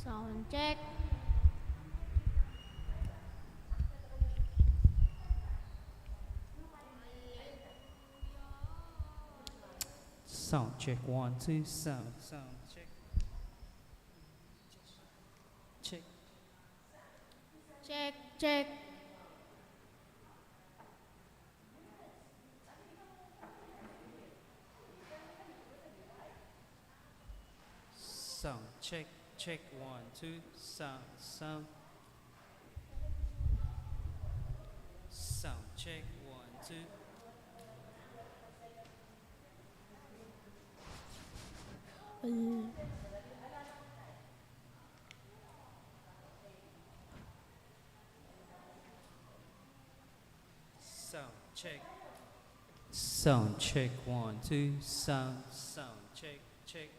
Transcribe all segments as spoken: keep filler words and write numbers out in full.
Sound check. Sound check, one, two, sound, sound check. Check. Check, check. Sound check, check, one, two, sound, sound. Sound check, one, two. Sound check. Sound check, one, two, sound, sound check, check.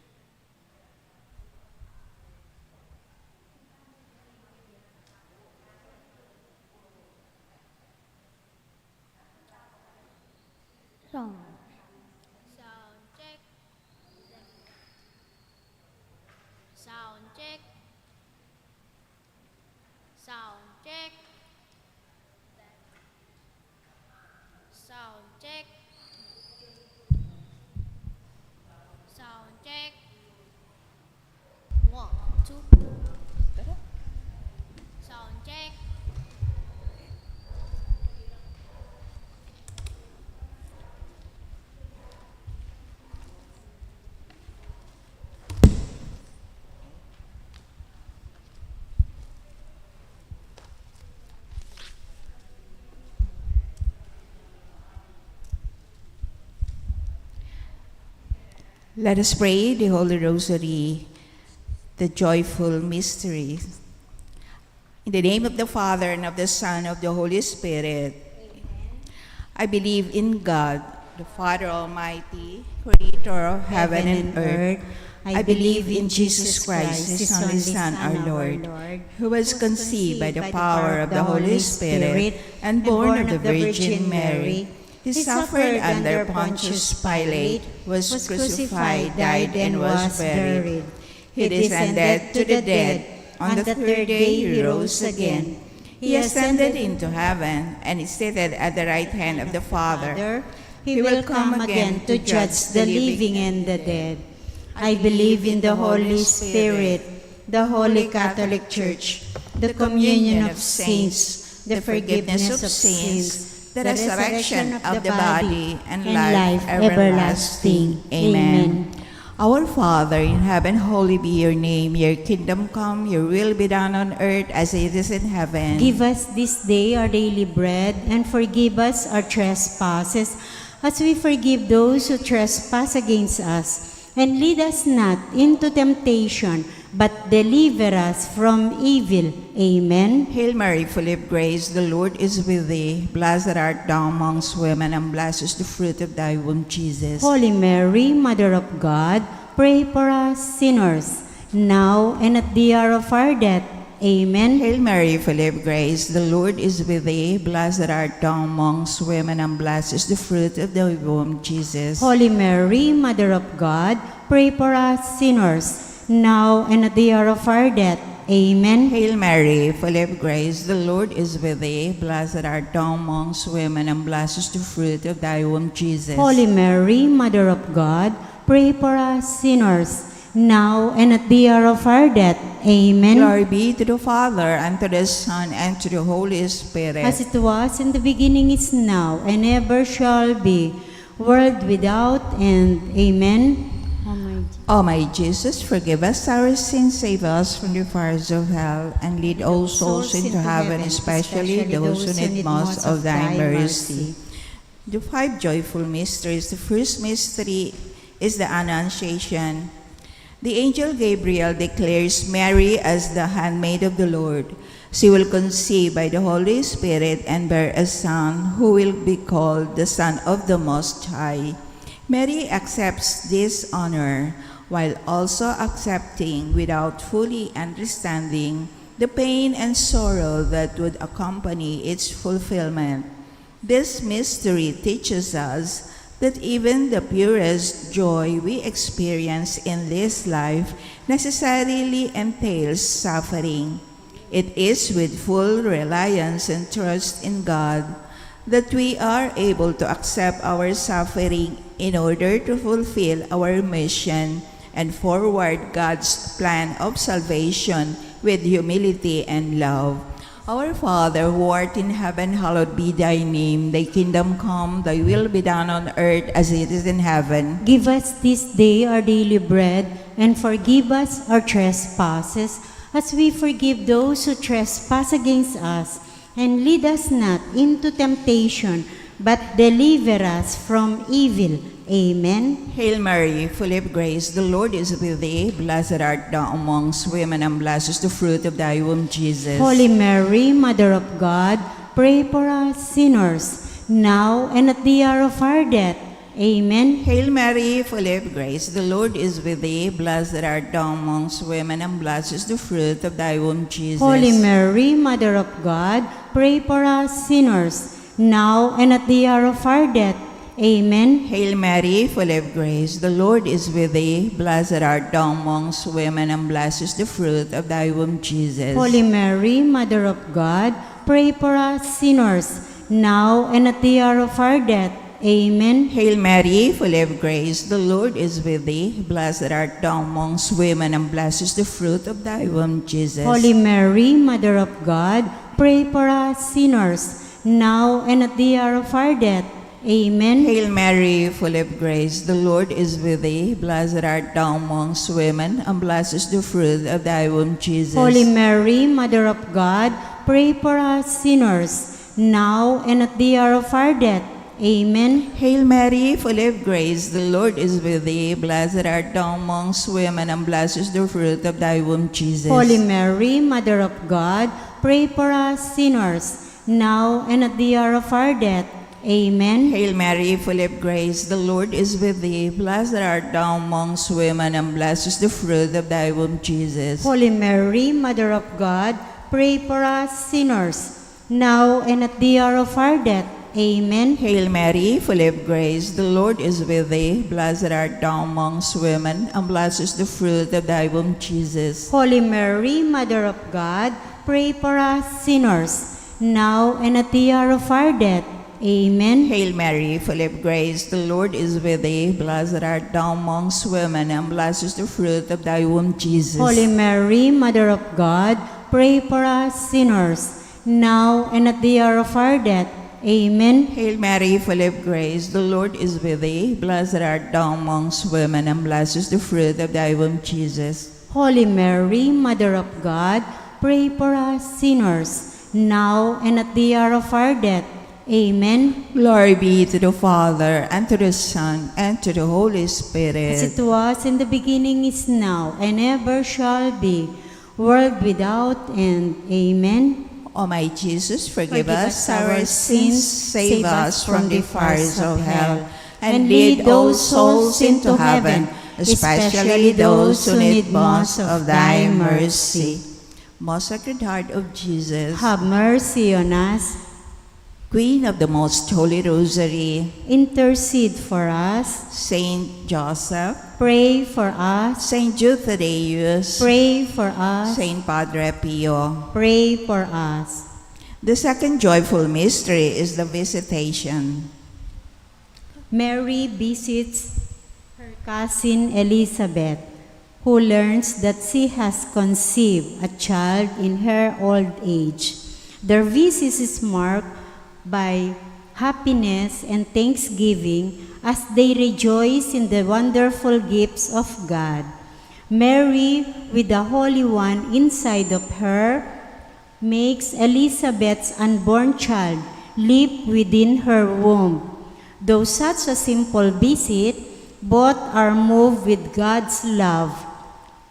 Sound. Sound check. Sound check. Sound check. Sound check. Sound check. One, two. Sound check. Let us pray the Holy Rosary, the joyful mystery. In the name of the Father, and of the Son, of the Holy Spirit. I believe in God, the Father Almighty, creator of heaven and earth. I believe in Jesus Christ, his only Son, our Lord, who was conceived by the power of the Holy Spirit and born of the Virgin Mary. He suffered under Pontius Pilate, was crucified, died, and was buried. He descended to the dead. On the third day he rose again. He ascended into heaven and is seated at the right hand of the Father. He will come again to judge the living and the dead. I believe in the Holy Spirit, the Holy Catholic Church, the communion of saints, the forgiveness of sins, the resurrection of the body, and life everlasting. Amen. Our Father in heaven, holy be your name. Your kingdom come, your will be done on earth as it is in heaven. Give us this day our daily bread, and forgive us our trespasses, as we forgive those who trespass against us. And lead us not into temptation, but deliver us from evil. Amen. Hail Mary, full of grace, the Lord is with thee. Blessed art thou amongst women, and blessed is the fruit of thy womb, Jesus. Holy Mary, Mother of God, pray for us sinners, now and at the hour of our death. Amen. Hail Mary, full of grace, the Lord is with thee. Blessed art thou amongst women, and blessed is the fruit of thy womb, Jesus. Holy Mary, Mother of God, pray for us sinners, now and at the hour of our death. Amen. Hail Mary, full of grace, the Lord is with thee. Blessed art thou amongst women, and blessed is the fruit of thy womb, Jesus. Holy Mary, Mother of God, pray for us sinners, now and at the hour of our death. Amen. Glory be to the Father, and to the Son, and to the Holy Spirit. As it was in the beginning, is now, and ever shall be, world without end. Amen. O my Jesus, forgive us our sins, save us from the fires of hell, and lead all souls into heaven, especially those who need most of thy mercy. The five joyful mysteries. The first mystery is the Annunciation. The angel Gabriel declares Mary as the handmaid of the Lord. She will conceive by the Holy Spirit and bear a son who will be called the Son of the Most High. Mary accepts this honor while also accepting, without fully understanding, the pain and sorrow that would accompany its fulfillment. This mystery teaches us that even the purest joy we experience in this life necessarily entails suffering. It is with full reliance and trust in God that we are able to accept our suffering in order to fulfill our mission and forward God's plan of salvation with humility and love. Our Father, who art in heaven, hallowed be thy name. Thy kingdom come, thy will be done on earth as it is in heaven. Give us this day our daily bread, and forgive us our trespasses, as we forgive those who trespass against us. And lead us not into temptation, but deliver us from evil. Amen. Hail Mary, full of grace, the Lord is with thee. Blessed art thou amongst women, and blessed is the fruit of thy womb, Jesus. Holy Mary, Mother of God, pray for us sinners, now and at the hour of our death. Amen. Hail Mary, full of grace, the Lord is with thee. Blessed art thou amongst women, and blessed is the fruit of thy womb, Jesus. Holy Mary, Mother of God, pray for us sinners, now and at the hour of our death. Amen. Hail Mary, full of grace, the Lord is with thee. Blessed art thou amongst women, and blessed is the fruit of thy womb, Jesus. Holy Mary, Mother of God, pray for us sinners, now and at the hour of our death. Amen. Hail Mary, full of grace, the Lord is with thee. Blessed art thou amongst women, and blessed is the fruit of thy womb, Jesus. Holy Mary, Mother of God, pray for us sinners, now and at the hour of our death. Amen. Hail Mary, full of grace, the Lord is with thee. Blessed art thou amongst women, and blessed is the fruit of thy womb, Jesus. Holy Mary, Mother of God, pray for us sinners, now and at the hour of our death. Amen. Hail Mary, full of grace, the Lord is with thee. Blessed art thou amongst women, and blessed is the fruit of thy womb, Jesus. Holy Mary, Mother of God, pray for us sinners, now and at the hour of our death. Amen. Hail Mary, full of grace, the Lord is with thee. Blessed art thou amongst women, and blessed is the fruit of thy womb, Jesus. Holy Mary, Mother of God, pray for us sinners, now and at the hour of our death. Amen. Hail Mary, full of grace, the Lord is with thee. Blessed art thou amongst women, and blessed is the fruit of thy womb, Jesus. Holy Mary, Mother of God, pray for us sinners, now and at the hour of our death. Amen. Hail Mary, full of grace, the Lord is with thee. Blessed art thou amongst women, and blessed is the fruit of thy womb, Jesus. Holy Mary, Mother of God, pray for us sinners, now and at the hour of our death. Amen. Hail Mary, full of grace, the Lord is with thee. Blessed art thou amongst women, and blessed is the fruit of thy womb, Jesus. Holy Mary, Mother of God, pray for us sinners, now and at the hour of our death. Amen. Glory be to the Father, and to the Son, and to the Holy Spirit. As it was in the beginning, is now, and ever shall be, world without end. Amen. O my Jesus, forgive us our sins, save us from the fires of hell, and lead all souls into heaven, especially those who need most of thy mercy. Most Sacred Heart of Jesus, have mercy on us. Queen of the Most Holy Rosary, intercede for us. Saint Joseph, pray for us. Saint Jude Thaddeus, pray for us. Saint Padre Pio, pray for us. The second joyful mystery is the Visitation. Mary visits her cousin Elizabeth, who learns that she has conceived a child in her old age. Their visit is marked by happiness and thanksgiving as they rejoice in the wonderful gifts of God. Mary, with the Holy One inside of her, makes Elizabeth's unborn child leap within her womb. Though such a simple visit, both are moved with God's love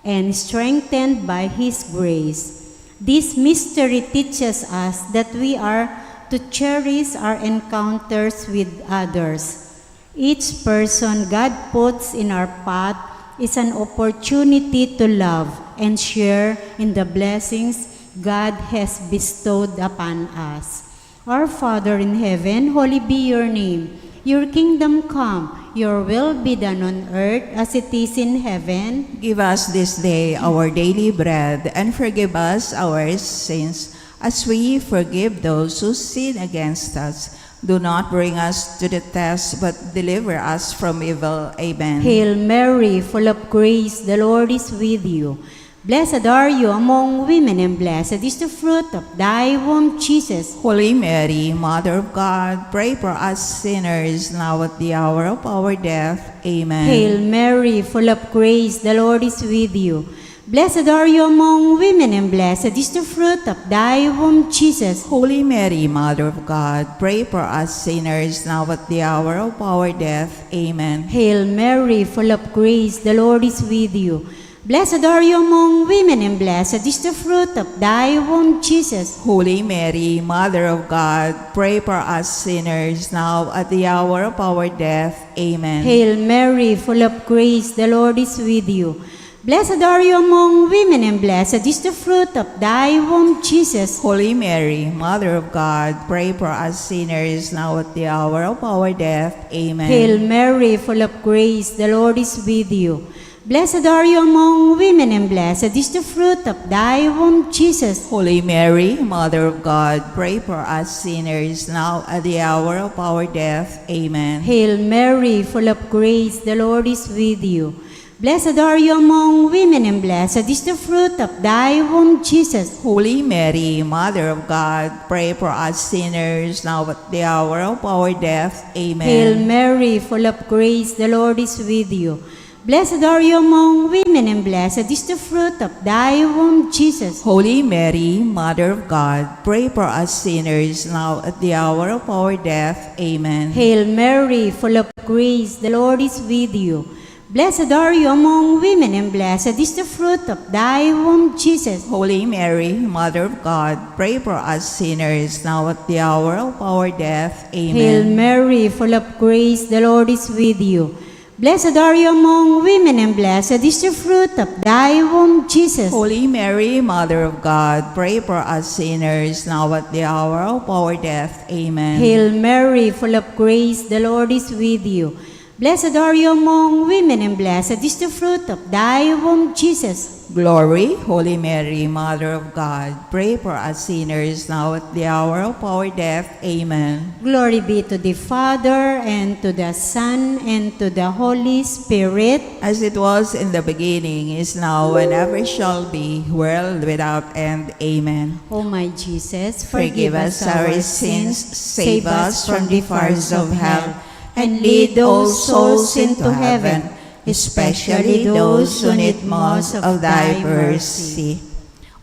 and strengthened by His grace. This mystery teaches us that we are to cherish our encounters with others. Each person God puts in our path is an opportunity to love and share in the blessings God has bestowed upon us. Our Father in heaven, holy be your name. Your kingdom come, your will be done on earth as it is in heaven. Give us this day our daily bread, and forgive us our sins, as we forgive those who sin against us. Do not bring us to the test, but deliver us from evil. Amen. Hail Mary, full of grace, the Lord is with you. Blessed are you among women, and blessed is the fruit of thy womb, Jesus. Holy Mary, Mother of God, pray for us sinners, now at the hour of our death. Amen. Hail Mary, full of grace, the Lord is with you. Blessed are you among women, and blessed is the fruit of thy womb, Jesus. Holy Mary, Mother of God, pray for us sinners, now at the hour of our death. Amen. Hail Mary, full of grace, the Lord is with you. Blessed are you among women, and blessed is the fruit of thy womb, Jesus. Holy Mary, Mother of God, pray for us sinners, now at the hour of our death. Amen. Hail Mary, full of grace, the Lord is with you. Blessed are you among women, and blessed is the fruit of thy womb, Jesus. Holy Mary, Mother of God, pray for us sinners, now at the hour of our death. Amen. Hail Mary, full of grace, the Lord is with you. Blessed are you among women, and blessed is the fruit of thy womb, Jesus. Holy Mary, Mother of God, pray for us sinners, now at the hour of our death. Amen. Hail Mary, full of grace, the Lord is with you. Blessed are you among women, and blessed is the fruit of thy womb, Jesus. Holy Mary, Mother of God, pray for us sinners, now at the hour of our death. Amen. Hail Mary, full of grace, the Lord is with you. Blessed are you among women, and blessed is the fruit of thy womb, Jesus. Holy Mary, Mother of God, pray for us sinners, now at the hour of our death. Amen. Hail Mary, full of grace, the Lord is with you. Blessed are you among women, and blessed is the fruit of thy womb, Jesus. Holy Mary, Mother of God, pray for us sinners, now at the hour of our death. Amen. Hail Mary, full of grace, the Lord is with you. Blessed are you among women, and blessed is the fruit of thy womb, Jesus. Holy Mary, Mother of God, pray for us sinners, now at the hour of our death. Amen. Hail Mary, full of grace, the Lord is with you. Blessed are you among women, and blessed is the fruit of thy womb, Jesus. Glory, Holy Mary, Mother of God, pray for us sinners, now at the hour of our death. Amen. Glory be to the Father, and to the Son, and to the Holy Spirit. As it was in the beginning, is now, and ever shall be, world without end. Amen. O my Jesus, forgive us our sins, save us from the fires of hell, and lead all souls into heaven, especially those who need most of thy mercy.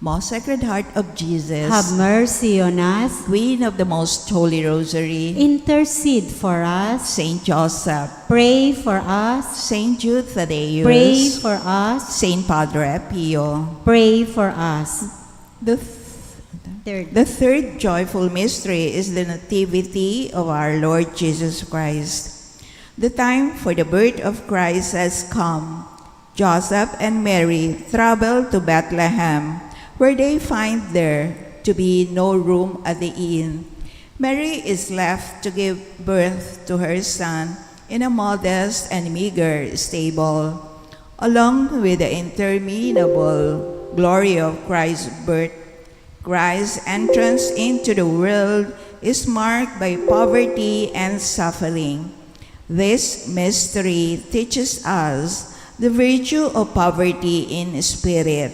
Most Sacred Heart of Jesus, have mercy on us. Queen of the Most Holy Rosary, intercede for us. Saint Joseph, pray for us. Saint Jude Thaddeus, pray for us. Saint Padre Pio, pray for us. The th- Third. The third joyful mystery is the Nativity of our Lord Jesus Christ. The time for the birth of Christ has come. Joseph and Mary travel to Bethlehem, where they find there to be no room at the inn. Mary is left to give birth to her son in a modest and meager stable. Along with the interminable glory of Christ's birth, Christ's entrance into the world is marked by poverty and suffering. This mystery teaches us the virtue of poverty in spirit.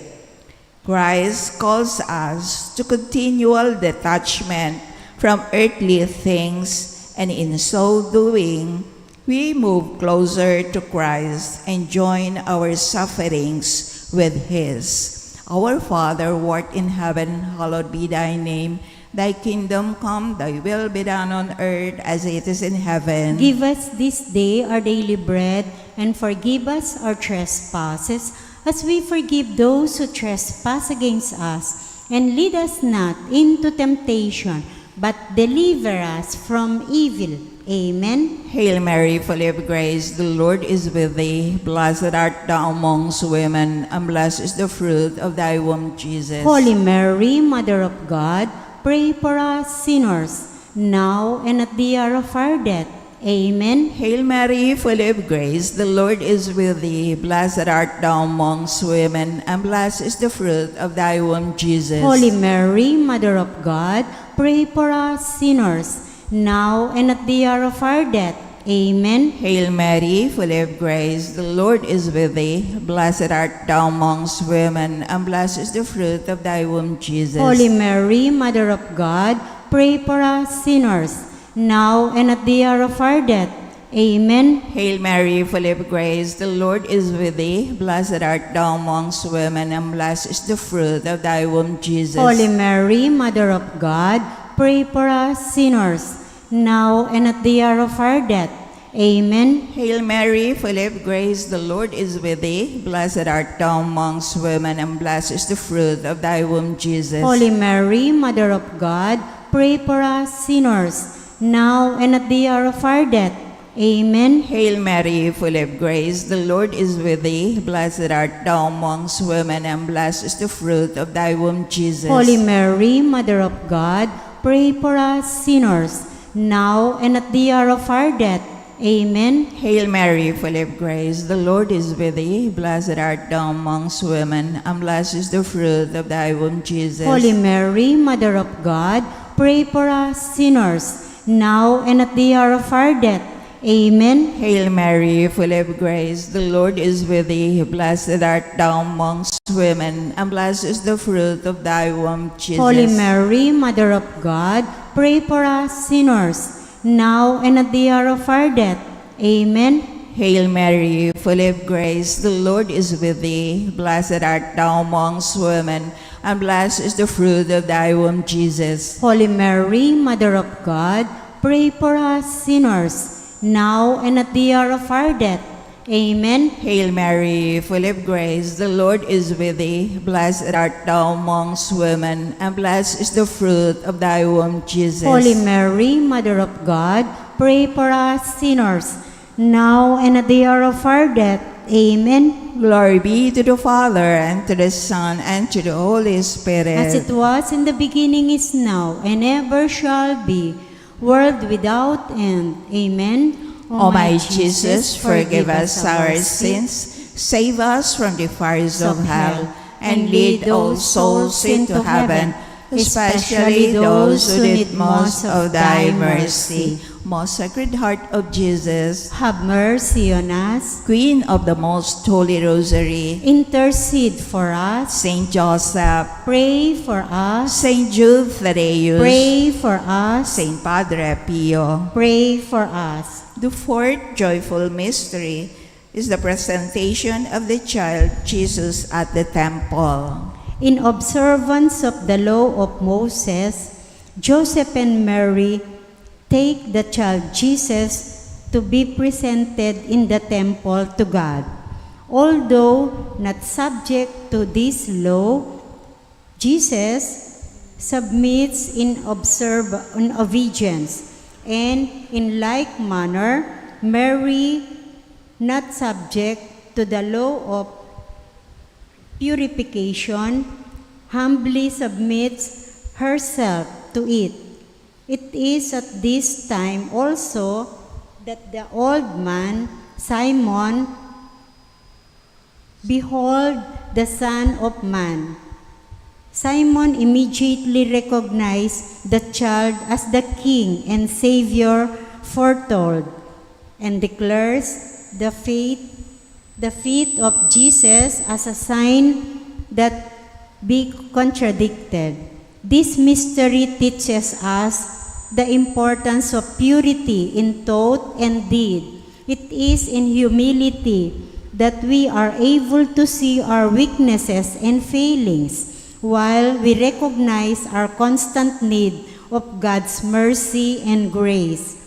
Christ calls us to continual detachment from earthly things, and in so doing, we move closer to Christ and join our sufferings with His. Our Father, who art in heaven, hallowed be thy name. Thy kingdom come, thy will be done on earth as it is in heaven. Give us this day our daily bread, and forgive us our trespasses, as we forgive those who trespass against us. And lead us not into temptation, but deliver us from evil. Amen. Hail Mary, full of grace, the Lord is with thee. Blessed art thou amongst women, and blessed is the fruit of thy womb, Jesus. Holy Mary, Mother of God, pray for us sinners, now and at the hour of our death. Amen. Hail Mary, full of grace, the Lord is with thee. Blessed art thou amongst women, and blessed is the fruit of thy womb, Jesus. Holy Mary, Mother of God, pray for us sinners, now and at the hour of our death. Amen. Hail Mary, full of grace, the Lord is with thee. Blessed art thou amongst women, and blessed is the fruit of thy womb, Jesus. Holy Mary, Mother of God, pray for us sinners, now and at the hour of our death. Amen. Hail Mary, full of grace, the Lord is with thee. Blessed art thou amongst women, and blessed is the fruit of thy womb, Jesus. Holy Mary, Mother of God, pray for us sinners, now and at the hour of our death. Amen. Hail Mary, full of grace, the Lord is with thee. Blessed art thou amongst women, and blessed is the fruit of thy womb, Jesus. Holy Mary, Mother of God, pray for us sinners, now and at the hour of our death. Amen. Hail Mary, full of grace, the Lord is with thee. Blessed art thou amongst women, and blessed is the fruit of thy womb, Jesus. Holy Mary, Mother of God, pray for us sinners, now and at the hour of our death. Amen. Hail Mary, full of grace, the Lord is with thee. Blessed art thou amongst women, and blessed is the fruit of thy womb, Jesus. Holy Mary, Mother of God, pray for us sinners, now and at the hour of our death. Amen. Hail Mary, full of grace, the Lord is with thee. Blessed art thou amongst women, and blessed is the fruit of thy womb, Jesus. Holy Mary, Mother of God, pray for us sinners, now and at the hour of our death. Amen. Hail Mary, full of grace, the Lord is with thee. Blessed art thou amongst women, and blessed is the fruit of thy womb, Jesus. Holy Mary, Mother of God, pray for us sinners, now and at the hour of our death. Amen. Hail Mary, full of grace, the Lord is with thee. Blessed art thou amongst women, and blessed is the fruit of thy womb, Jesus. Holy Mary, Mother of God, pray for us sinners, now and at the hour of our death. Amen. Glory be to the Father, and to the Son, and to the Holy Spirit. As it was in the beginning, is now, and ever shall be, world without end. Amen. O my Jesus, forgive us our sins, save us from the fires of hell, and lead all souls into heaven, especially those who need most of thy mercy. Most Sacred Heart of Jesus, have mercy on us. Queen of the Most Holy Rosary, intercede for us. Saint Joseph, pray for us. Saint Jude Thaddeus, pray for us. Saint Padre Pio, pray for us. The fourth joyful mystery is the presentation of the child Jesus at the temple. In observance of the law of Moses, Joseph and Mary take the child Jesus to be presented in the temple to God. Although not subject to this law, Jesus submits in observe in obedience, and in like manner, Mary, not subject to the law of purification, humbly submits herself to it. It is at this time also that the old man, Simon, behold the Son of Man. Simon immediately recognized the child as the King and Savior foretold, and declares the faith, the feet of Jesus as a sign that be contradicted. This mystery teaches us the importance of purity in thought and deed. It is in humility that we are able to see our weaknesses and failings, while we recognize our constant need of God's mercy and grace.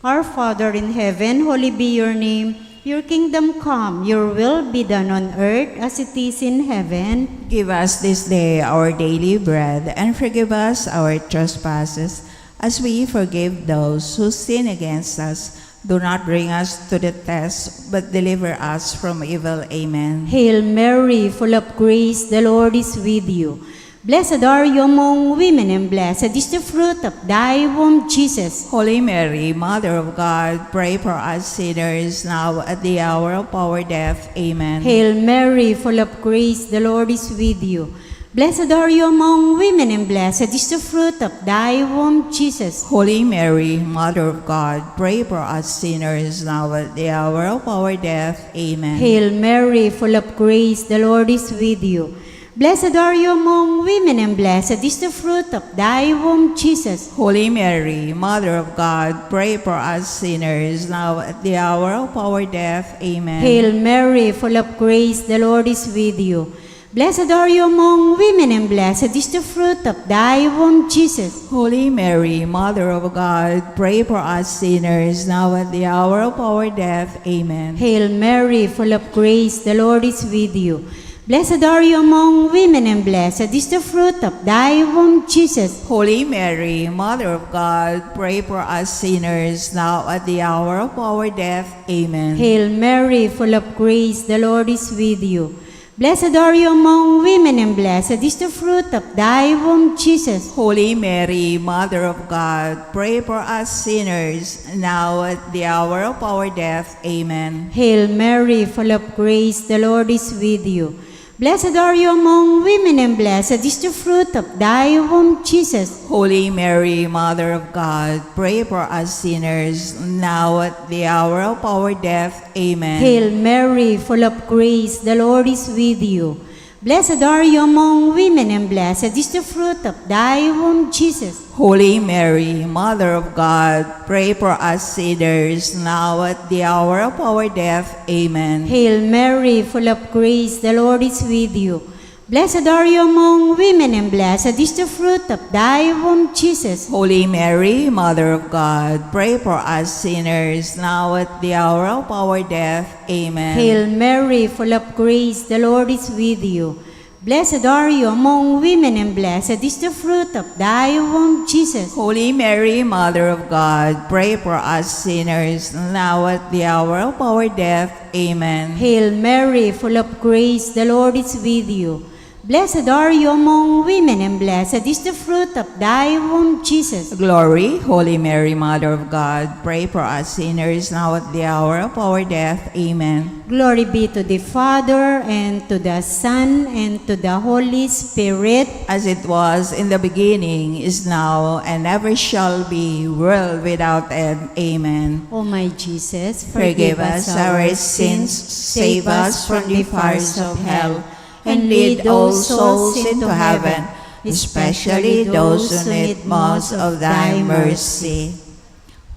Our Father in heaven, holy be your name. Your kingdom come, your will be done on earth as it is in heaven. Give us this day our daily bread, and forgive us our trespasses, as we forgive those who sin against us. Do not bring us to the test, but deliver us from evil. Amen. Hail Mary, full of grace, the Lord is with you. Blessed are you among women, and blessed is the fruit of thy womb, Jesus. Holy Mary, Mother of God, pray for us sinners, now at the hour of our death. Amen. Hail Mary, full of grace, the Lord is with you. Blessed are you among women, and blessed is the fruit of thy womb, Jesus. Holy Mary, Mother of God, pray for us sinners, now at the hour of our death. Amen. Hail Mary, full of grace, the Lord is with you. Blessed are you among women, and blessed is the fruit of thy womb, Jesus. Holy Mary, Mother of God, pray for us sinners, now at the hour of our death. Amen. Hail Mary, full of grace, the Lord is with you. Blessed are you among women, and blessed is the fruit of thy womb, Jesus. Holy Mary, Mother of God, pray for us sinners, now at the hour of our death. Amen. Hail Mary, full of grace, the Lord is with you. Blessed are you among women, and blessed is the fruit of thy womb, Jesus. Holy Mary, Mother of God, pray for us sinners, now at the hour of our death. Amen. Hail Mary, full of grace, the Lord is with you. Blessed are you among women, and blessed is the fruit of thy womb, Jesus. Holy Mary, Mother of God, pray for us sinners, now at the hour of our death. Amen. Hail Mary, full of grace, the Lord is with you. Blessed are you among women, and blessed is the fruit of thy womb, Jesus. Holy Mary, Mother of God, pray for us sinners, now at the hour of our death. Amen. Hail Mary, full of grace, the Lord is with you. Blessed are you among women, and blessed is the fruit of thy womb, Jesus. Holy Mary, Mother of God, pray for us sinners, now at the hour of our death. Amen. Hail Mary, full of grace, the Lord is with you. Blessed are you among women, and blessed is the fruit of thy womb, Jesus. Holy Mary, Mother of God, pray for us sinners, now at the hour of our death. Amen. Hail Mary, full of grace, the Lord is with you. Blessed are you among women, and blessed is the fruit of thy womb, Jesus. Holy Mary, Mother of God, pray for us sinners, now at the hour of our death. Amen. Hail Mary, full of grace, the Lord is with you. Blessed are you among women, and blessed is the fruit of thy womb, Jesus. Glory, Holy Mary, Mother of God, pray for us sinners, now at the hour of our death. Amen. Glory be to the Father, and to the Son, and to the Holy Spirit. As it was in the beginning, is now, and ever shall be, world without end. Amen. O my Jesus, forgive us our sins, save us from the fires of hell, and lead all souls into heaven, especially those who need most of thy mercy.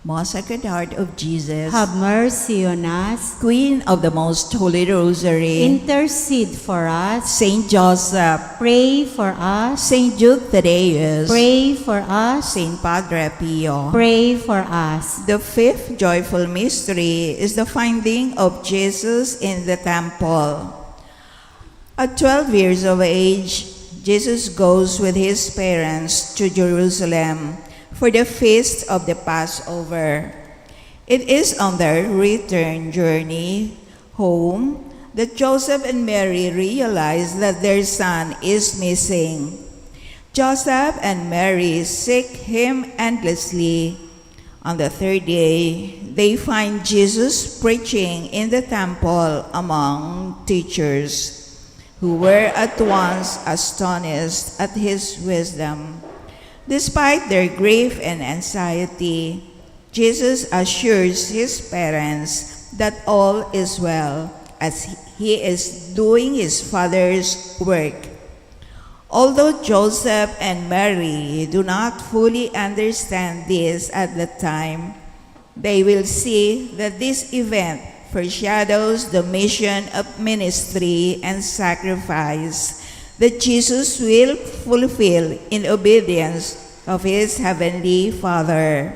Most Sacred Heart of Jesus, have mercy on us. Queen of the Most Holy Rosary, intercede for us. Saint Joseph, pray for us. Saint Jude Thaddeus, pray for us. Saint Padre Pio, pray for us. The fifth joyful mystery is the finding of Jesus in the temple. At twelve years of age, Jesus goes with his parents to Jerusalem for the feast of the Passover. It is on their return journey home that Joseph and Mary realize that their son is missing. Joseph and Mary seek him endlessly. On the third day, they find Jesus preaching in the temple among teachers, who were at once astonished at his wisdom. Despite their grief and anxiety, Jesus assures his parents that all is well, as he is doing his Father's work. Although Joseph and Mary do not fully understand this at the time, they will see that this event foreshadows the mission of ministry and sacrifice that Jesus will fulfill in obedience of his heavenly Father.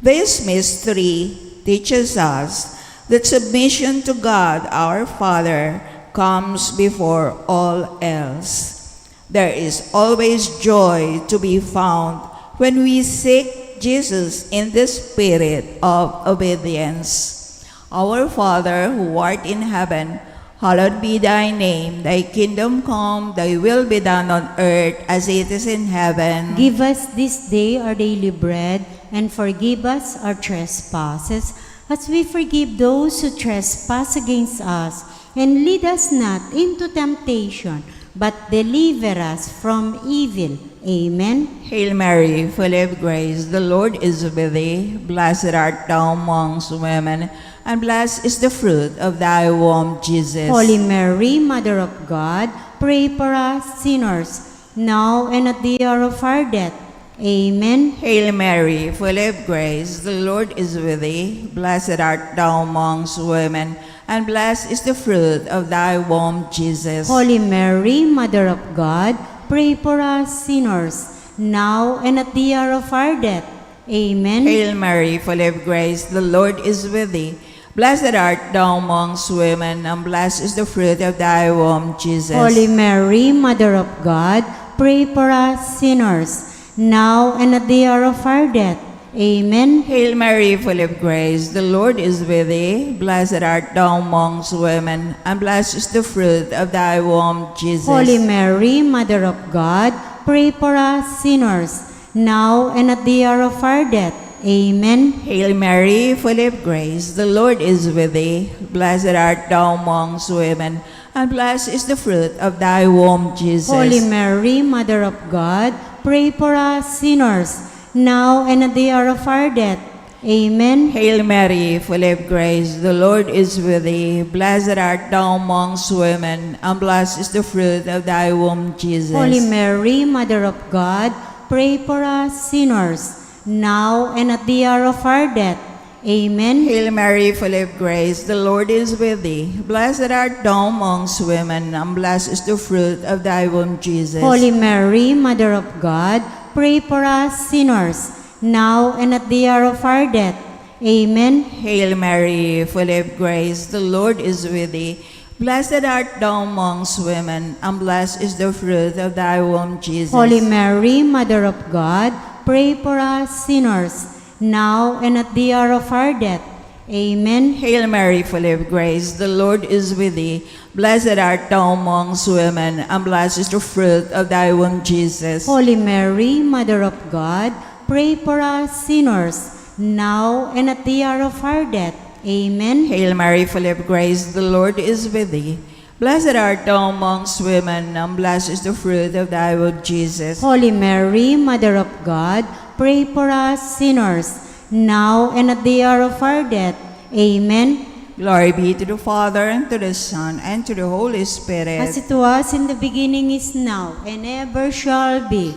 This mystery teaches us that submission to God our Father comes before all else. There is always joy to be found when we seek Jesus in the spirit of obedience. Our Father who art in heaven, Hallowed be thy name. Thy kingdom come, thy will be done on earth as it is in heaven. Give us this day our daily bread, and forgive us our trespasses, as we forgive those who trespass against us. And lead us not into temptation, but deliver us from evil. Amen. Hail Mary, full of grace, the Lord is with thee. Blessed art thou amongst women, and blessed is the fruit of thy womb, Jesus. Holy Mary, Mother of God, pray for us sinners, now and at the hour of our death. Amen. Hail Mary, full of grace, the Lord is with thee. Blessed art thou amongst women, and blessed is the fruit of thy womb, Jesus. Holy Mary, Mother of God, pray for us sinners, now and at the hour of our death. Amen. Hail Mary, full of grace, the Lord is with thee. Blessed art thou amongst women, and blessed is the fruit of thy womb, Jesus. Holy Mary, Mother of God, pray for us sinners, now and at the hour of our death. Amen. Hail Mary, full of grace, the Lord is with thee. Blessed art thou amongst women, and blessed is the fruit of thy womb, Jesus. Holy Mary, Mother of God, pray for us sinners, now and at the hour of our death. Amen. Hail Mary, full of grace, the Lord is with thee. Blessed art thou amongst women, and blessed is the fruit of thy womb, Jesus. Holy Mary, Mother of God, pray for us sinners, now and at the hour of our death. Amen. Hail Mary, full of grace, the Lord is with thee. Blessed art thou amongst women, and blessed is the fruit of thy womb, Jesus. Holy Mary, Mother of God, pray for us sinners, now and at the hour of our death. Amen. Hail Mary, full of grace, the Lord is with thee. Blessed art thou amongst women, and blessed is the fruit of thy womb, Jesus. Holy Mary, Mother of God, pray for us sinners, now and at the hour of our death. Amen. Hail Mary, full of grace, the Lord is with thee. Blessed art thou amongst women, and blessed is the fruit of thy womb, Jesus. Holy Mary, Mother of God, pray for us sinners, now and at the hour of our death. Amen. Hail Mary, full of grace, the Lord is with thee. Blessed art thou amongst women, and blessed is the fruit of thy womb, Jesus. Holy Mary, Mother of God, pray for us sinners, now and at the hour of our death. Amen. Hail Mary, full of grace, the Lord is with thee. Blessed art thou amongst women, and blessed is the fruit of thy womb, Jesus. Holy Mary, Mother of God, pray for us sinners, now and at the hour of our death. Amen. Glory be to the Father, and to the Son, and to the Holy Spirit. As it was in the beginning, is now, and ever shall be,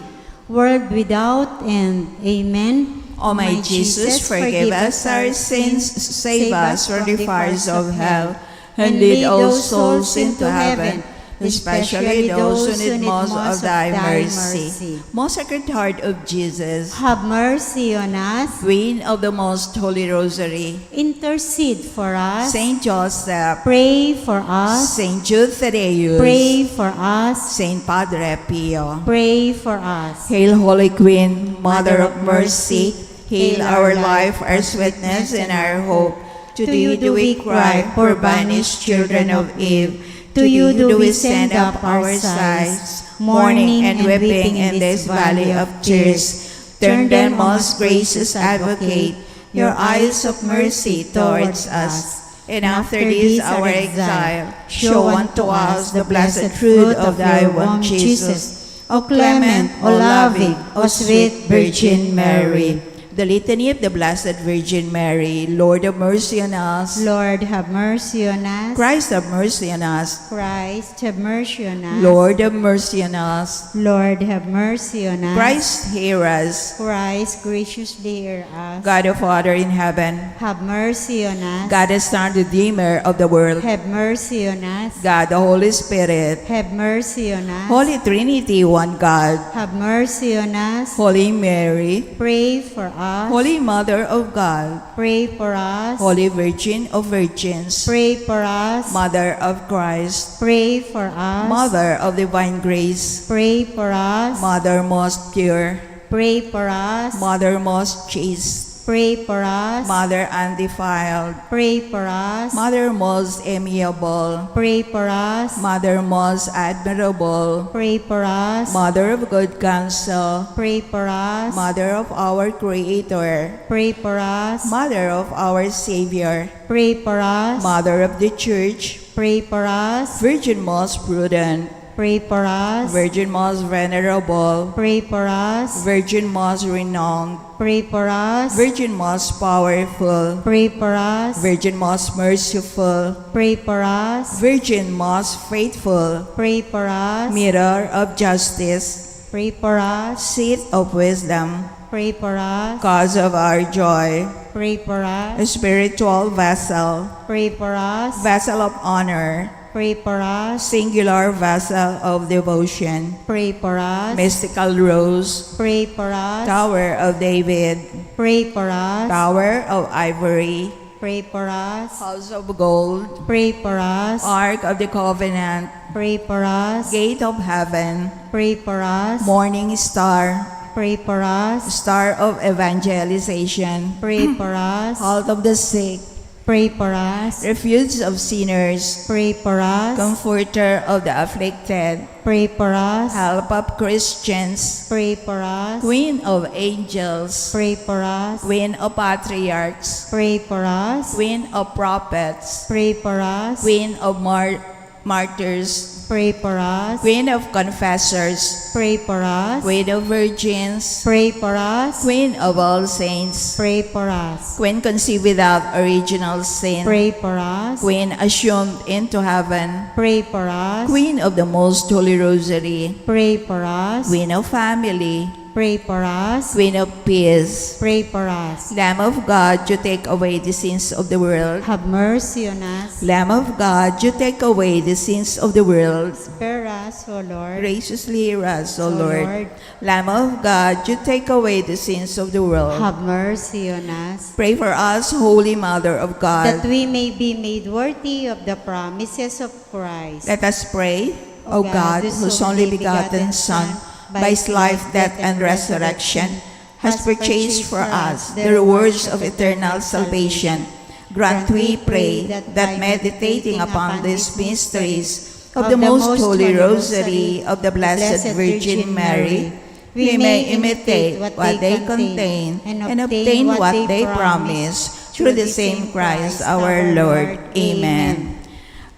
world without end. Amen. O my Jesus, forgive us our sins, save us from the fires of hell, and lead all souls into heaven, especially those who need most of thy mercy. Most Sacred Heart of Jesus, have mercy on us. Queen of the Most Holy Rosary, intercede for us. Saint Joseph, pray for us. Saint Jude Thaddeus, pray for us. Saint Padre Pio, pray for us. Hail, Holy Queen, Mother of Mercy, hail our life, our sweetness, and our hope. To you do we cry, poor banished children of Eve. To you do we send up our sighs, mourning and weeping in this valley of tears. Turn then, most gracious Advocate, your eyes of mercy towards us, and after this our exile, show unto us the blessed fruit of thy womb, Jesus. O clement, O loving, O sweet Virgin Mary. The Litany of the Blessed Virgin Mary. Lord, have mercy on us. Lord, have mercy on us. Christ, have mercy on us. Christ, have mercy on us. Lord, have mercy on us. Lord, have mercy on us. Christ, hear us. Christ, graciously hear us. God, our Father in heaven, have mercy on us. God, the Son, Redeemer of the world, have mercy on us. God, the Holy Spirit, have mercy on us. Holy Trinity, one God, have mercy on us. Holy Mary, pray for us. Holy Mother of God, pray for us. Holy Virgin of Virgins, pray for us. Mother of Christ, pray for us. Mother of Divine Grace, pray for us. Mother most pure, pray for us. Mother most chaste, Pray for us. Mother undefiled. Pray for us. Mother most amiable. Pray for us. Mother most admirable. Pray for us. Mother of good counsel. Pray for us. Mother of our Creator. Pray for us. Mother of our Savior. Pray for us. Mother of the Church. Pray for us. Virgin most prudent. Pray for us. Virgin most venerable. Pray for us. Virgin most renowned. Pray for us. Virgin most powerful. Pray for us. Virgin most merciful. Pray for us. Virgin most faithful. Pray for us. Mirror of justice. Pray for us. Seat of wisdom. Pray for us. Cause of our joy. Pray for us. Spiritual vessel. Pray for us. Vessel of honor. Pray for us. Singular vessel of devotion. Pray for us. Mystical rose. Pray for us. Tower of David. Pray for us. Tower of ivory. Pray for us. House of gold. Pray for us. Ark of the covenant. Pray for us. Gate of heaven. Pray for us. Morning star. Pray for us. Star of evangelization. Pray for us. Health of the sick. Pray for us. Refuge of sinners. Pray for us. Comforter of the afflicted. Pray for us. Help of Christians. Pray for us. Queen of angels. Pray for us. Queen of patriarchs. Pray for us. Queen of prophets. Pray for us. Queen of mar- martyrs. Pray for us. Queen of confessors. Pray for us. Queen of virgins. Pray for us. Queen of all saints. Pray for us. Queen conceived without original sin. Pray for us. Queen assumed into heaven. Pray for us. Queen of the Most Holy Rosary. Pray for us. Queen of family. Pray for us. Queen of peace. Pray for us. Lamb of God, you take away the sins of the world. Have mercy on us. Lamb of God, you take away the sins of the world. Spare us, O Lord. Graciously hear us, O O Lord. Lord. Lamb of God, you take away the sins of the world. Have mercy on us. Pray for us, Holy Mother of God. That we may be made worthy of the promises of Christ. Let us pray. O God, whose only begotten Son, by his life, death, and resurrection, has purchased for us the rewards of eternal salvation, grant, we pray, that meditating upon these mysteries of the Most Holy Rosary of the Blessed Virgin Mary, we may imitate what they contain and obtain what they promise, through the same Christ our Lord. Amen.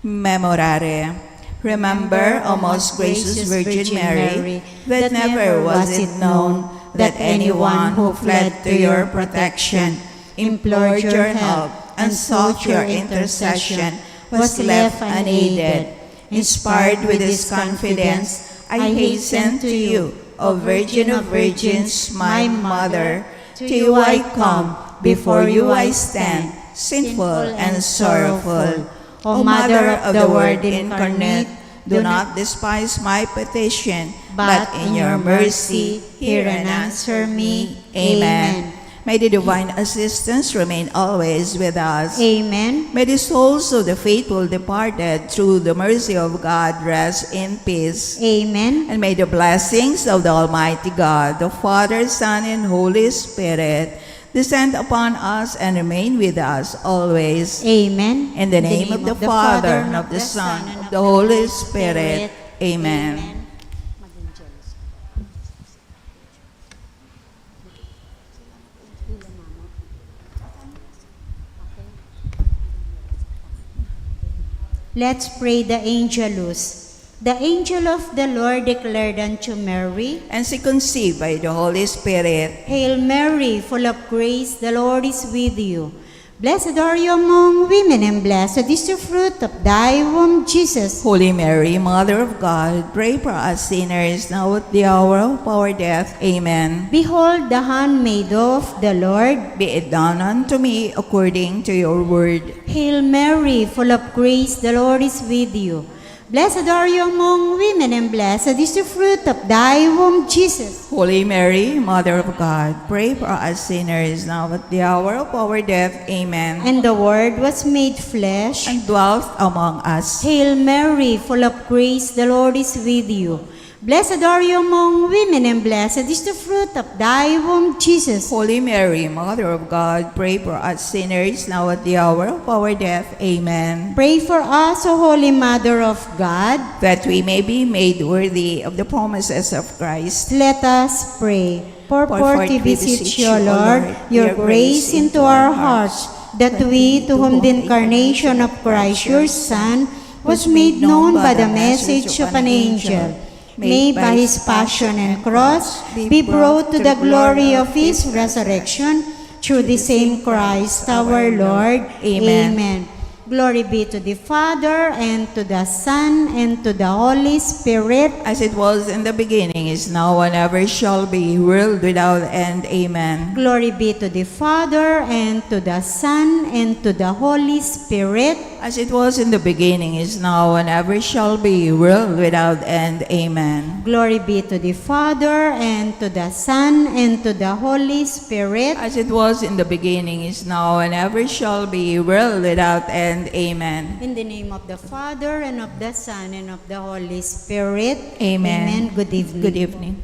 Memorare. Remember, O most gracious Virgin Mary, that never was it known that anyone who fled to your protection, implored your help, and sought your intercession was left unaided. Inspired with this confidence, I hasten to you, O Virgin of Virgins, my Mother. To you I come, before you I stand, sinful and sorrowful. O Mother of the Word incarnate, do not despise my petition, but in your mercy hear and answer me. Amen. May the divine assistance remain always with us. Amen. May the souls of the faithful departed through the mercy of God rest in peace. Amen. And may the blessings of the Almighty God, the Father, Son, and Holy Spirit, descend upon us and remain with us always. Amen. In the name of the Father, and of the Son, and of the Holy Spirit. Amen. Let's pray the Angelus. The angel of the Lord declared unto Mary, and she conceived by the Holy Spirit. Hail Mary, full of grace, the Lord is with you. Blessed are you among women, and blessed is the fruit of thy womb, Jesus. Holy Mary, Mother of God, pray for us sinners, now at the hour of our death. Amen. Behold the handmaid of the Lord. Be it done unto me according to your word. Hail Mary, full of grace, the Lord is with you. Blessed are you among women, and blessed is the fruit of thy womb, Jesus. Holy Mary, Mother of God, pray for us sinners, now at the hour of our death. Amen. And the Word was made flesh and dwelt among us. Hail Mary, full of grace, the Lord is with you. Blessed are you among women, and blessed is the fruit of thy womb, Jesus. Holy Mary, Mother of God, pray for us sinners, now at the hour of our death. Amen. Pray for us, O Holy Mother of God, that we may be made worthy of the promises of Christ. Let us pray. Pour forth, we beseech you, O Lord, your grace into our hearts, that we, to whom the incarnation of Christ, your Son, was made known by the message of an angel, may by his passion and cross be brought to the glory of his resurrection, through the same Christ our Lord. Amen. Amen. Glory be to the Father, and to the Son, and to the Holy Spirit. As it was in the beginning, is now, and ever shall be, world without end. Amen. Glory be to the Father, and to the Son, and to the Holy Spirit. As it was in the beginning, is now, and ever shall be, world without end. Amen. Glory be to the Father, and to the Son, and to the Holy Spirit. As it was in the beginning, is now, and ever shall be, world without end. Amen. In the name of the Father, and of the Son, and of the Holy Spirit. Amen. Amen. Good evening. Good evening.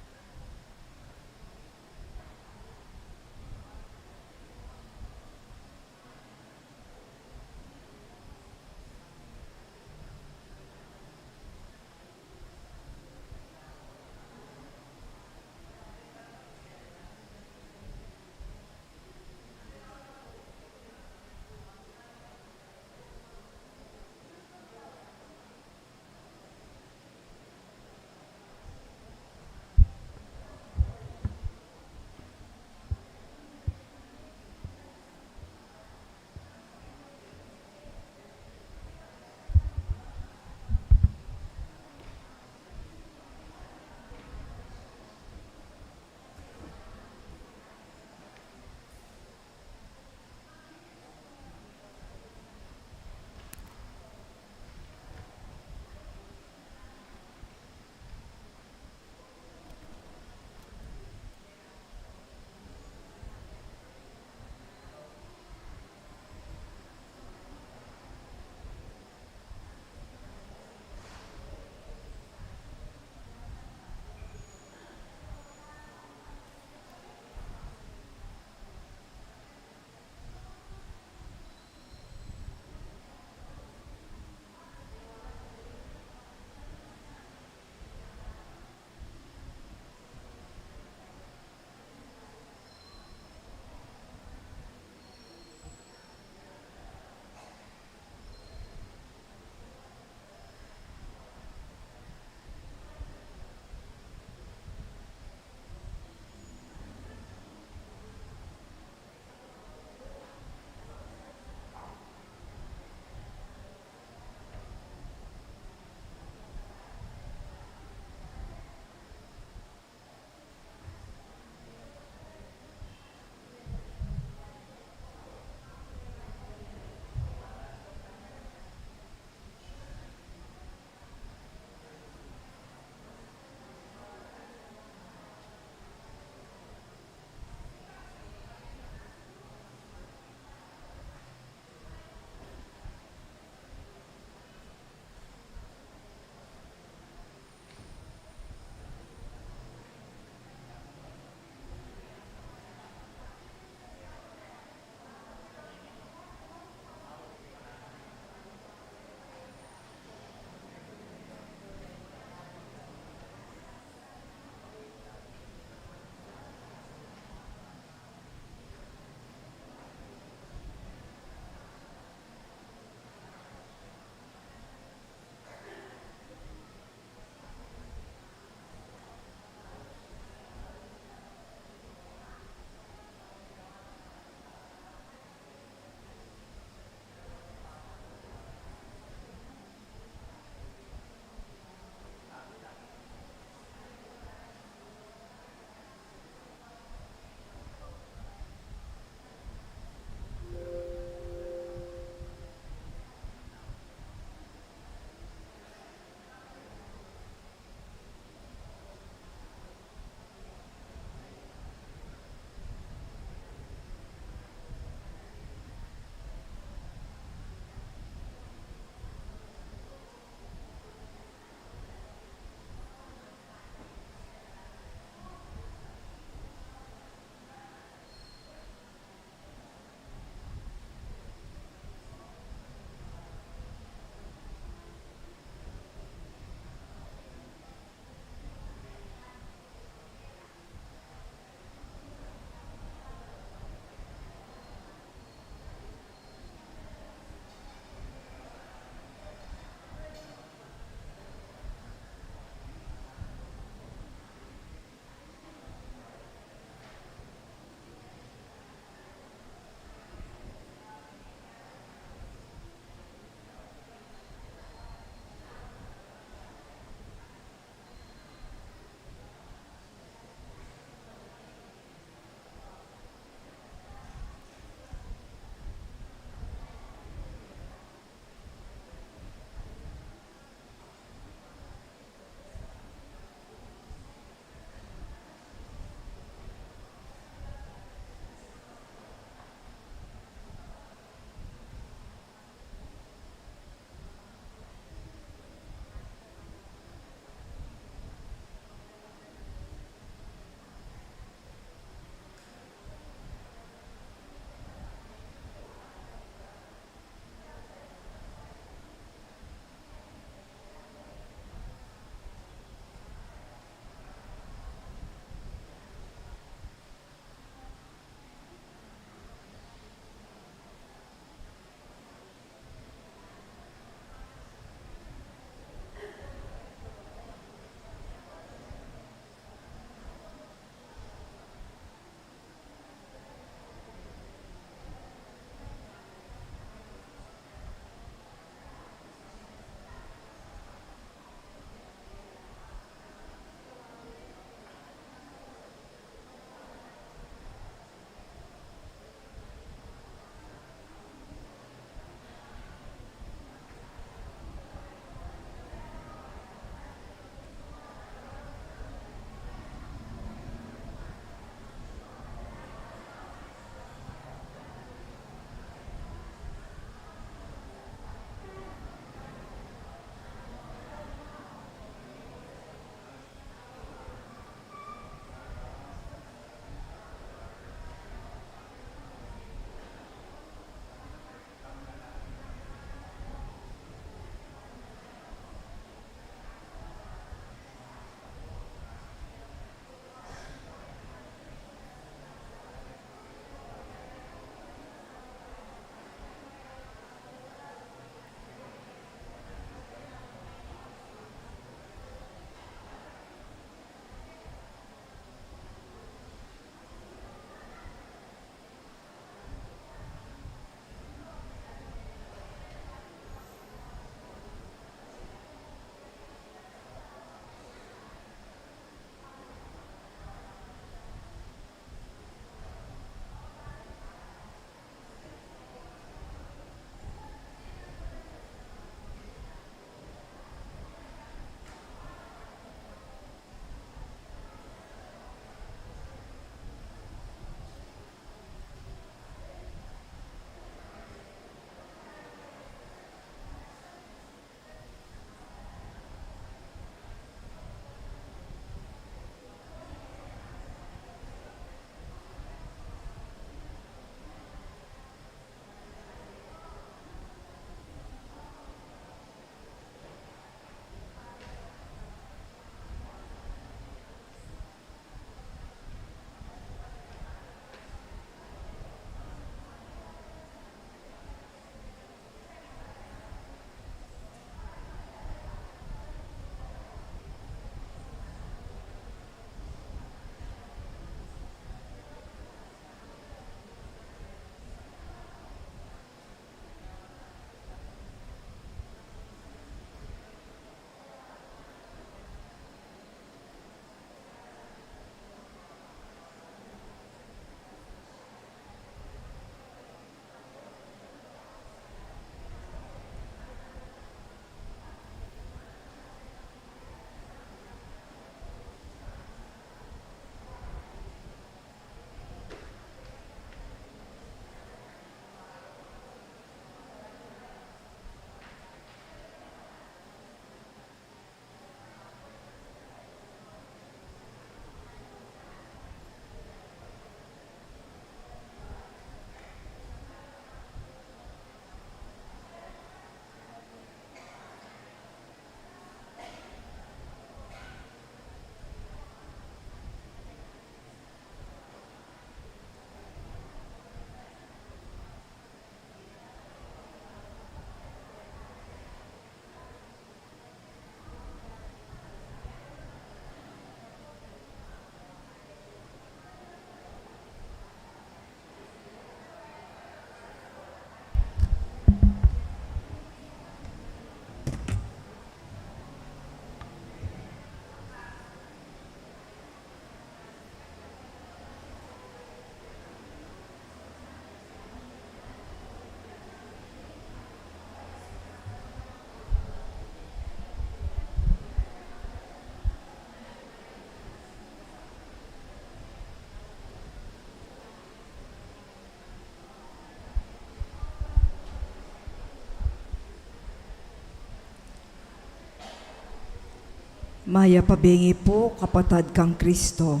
Mayap a bengi pu, kapatad kang Kristo.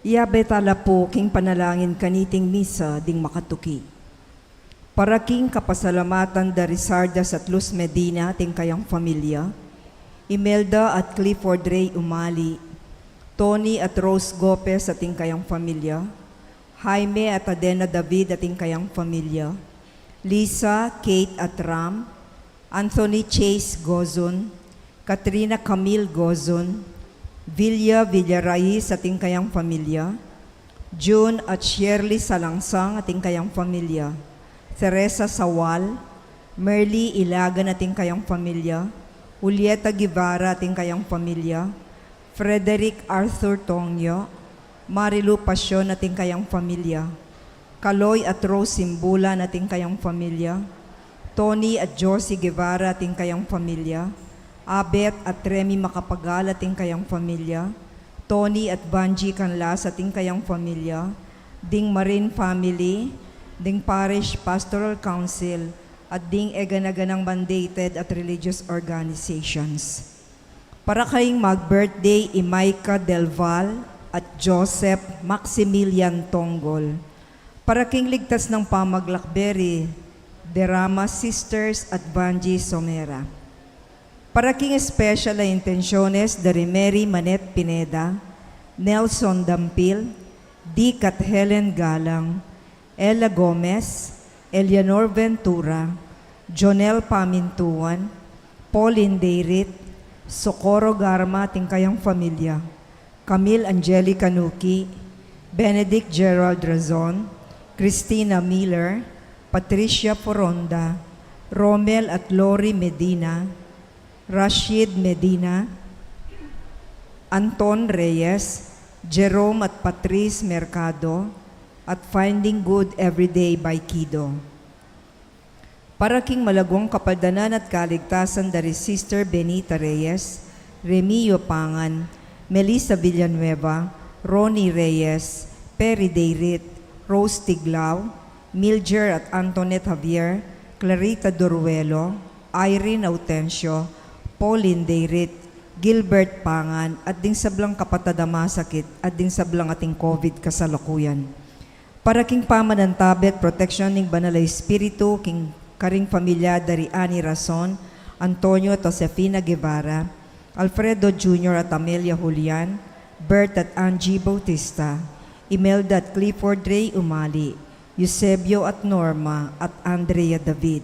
Iyabe tala pu king panalangin kaniting misa ding makatuki. Para king kapasalamatan da Rizardas at Luz Medina ating kayang familia, Imelda at Clifford Ray Umali, Tony at Rose Gopez ating kayang familia, Jaime at Adena David ating kayang familia, Lisa, Kate at Ram, Anthony Chase Gozon, Katrina Camille Gozon, Villa Villaraiz ating kayang familia, June at Shirley Salangsang ating kayang familia, Teresa Sawal, Merly Ilagan ating kayang familia, Julieta Guevara ating kayang familia, Frederick Arthur Tongyo, Marilu Pasion ating kayang familia, Kaloy at Rose Simbulan ating kayang familia, Tony at Josie Guevara ating kayang familia, Abet at Remy Macapagal ating kayang familia, Tony at Vangie Canlas ating kayang familia, ding Marin family, ding Parish Pastoral Council, at ding eganaganang mandated at religious organizations. Para karing mag-birthday i Micah Del Val at Joseph Maximilian Tonggol. Para king ligtas nang pamaglakbe ri Derama Sisters at Vangie Somera. Para king special a intensyones da ri Mary Manette Pineda, Nelson Dampil, Dick at Helen Galang, Ella Gomez, Eleanor Ventura, Jonel Pamintuan, Pauline Deirit, Socorro Garma ating kayang familia, Camille Angelica Nuki, Benedict Gerald Razon, Christina Miller, Patricia Foronda, Romel at Lori Medina, Rashid Medina, Anton Reyes, Jerome at Patrice Mercado, at Finding Good Everyday by Kido. Para king malagwang kapaldanan at kaligtasan da ri Sister Benita Reyes, Remio Pangan, Melissa Villanueva, Ronnie Reyes, Perry Deirit, Rose Tiglao, Milger at Antoinette Javier, Clarita Doruelo, Irene Autencio, Pauline Deirit, Gilbert Pangan, at ding sablang kapatad a masakit, at ding sablang ating COVID kasalukuyan. Para king pamanantabe at proteksyon ning Banal a Espiritu, king karing pamilya da ri Annie Rason, Antonio at Josefina Guevara, Alfredo Junior at Amelia Julian, Bert at Angie Bautista, Imelda at Clifford Ray Umali, Eusebio at Norma, at Andrea David.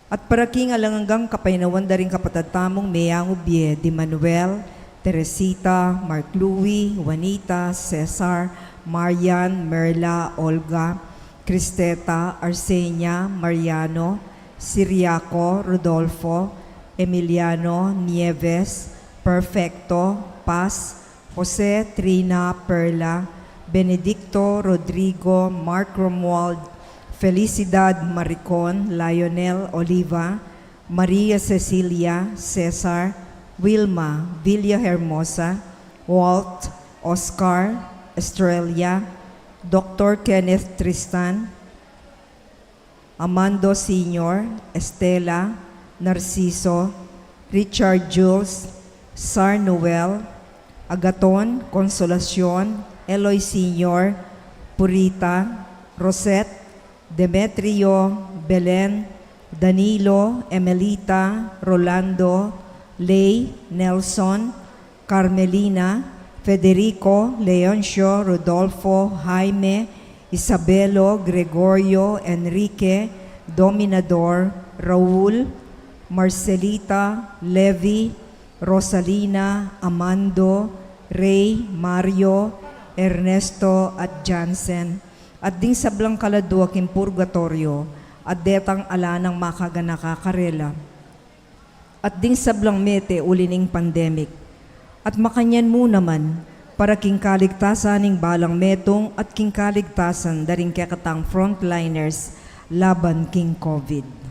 At para king alang anggang kapaynawan da ring kapatad tamung meyangu bie di Manuel, Teresita, Mark Louie, Juanita, Cesar, Marian, Merla, Olga, Cristeta, Arsenia, Mariano, Siriaco, Rodolfo, Emiliano, Nieves, Perfecto, Paz, Jose, Trina, Perla, Benedicto, Rodrigo, Mark Romuald, Felicidad, Maricon, Lionel, Oliva, Maria Cecilia, Cesar, Wilma, Villa Hermosa, Walt, Oscar, Estrella, Doctor Kenneth Tristan, Amando Senior, Estela, Narciso, Richard Jules, Sar Noel, Agaton, Consolacion, Eloy Senior, Purita, Rosette, Demetrio, Belen, Danilo, Emelita, Rolando, Lay, Nelson, Carmelina, Federico, Leoncio, Rodolfo, Jaime, Isabelo, Gregorio, Enrique, Dominador, Raul, Marcelita, Levi, Rosalina, Amando, Rey, Mario, Ernesto, at Jansen, at ding sablang kaladua king purgatoryo, at detang ala nang makaganaka karela. At ding sablang mete uli ning pandemic. At makanyan mu naman, para king kaligtasan ning balang metung at king kaligtasan da ring kekatang frontliners laban king COVID.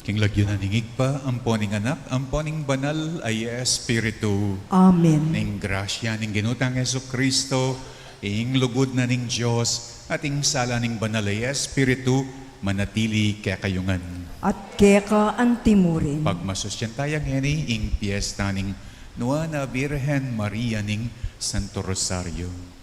King lagyu na ning Ibpa, ampo ning Anak, ampo ning Banal a Espiritu. Amen. Ing grasya ning Ginu tang Jesucristo, ing lugud na ning Dios, at ing sala ning Banal a Espiritu, manatili kekayu ngan. At keka antimurin. Pagmasusyan taya ngeni ing piesta ning Nuan a Birhen Maria ning Santo Rosario.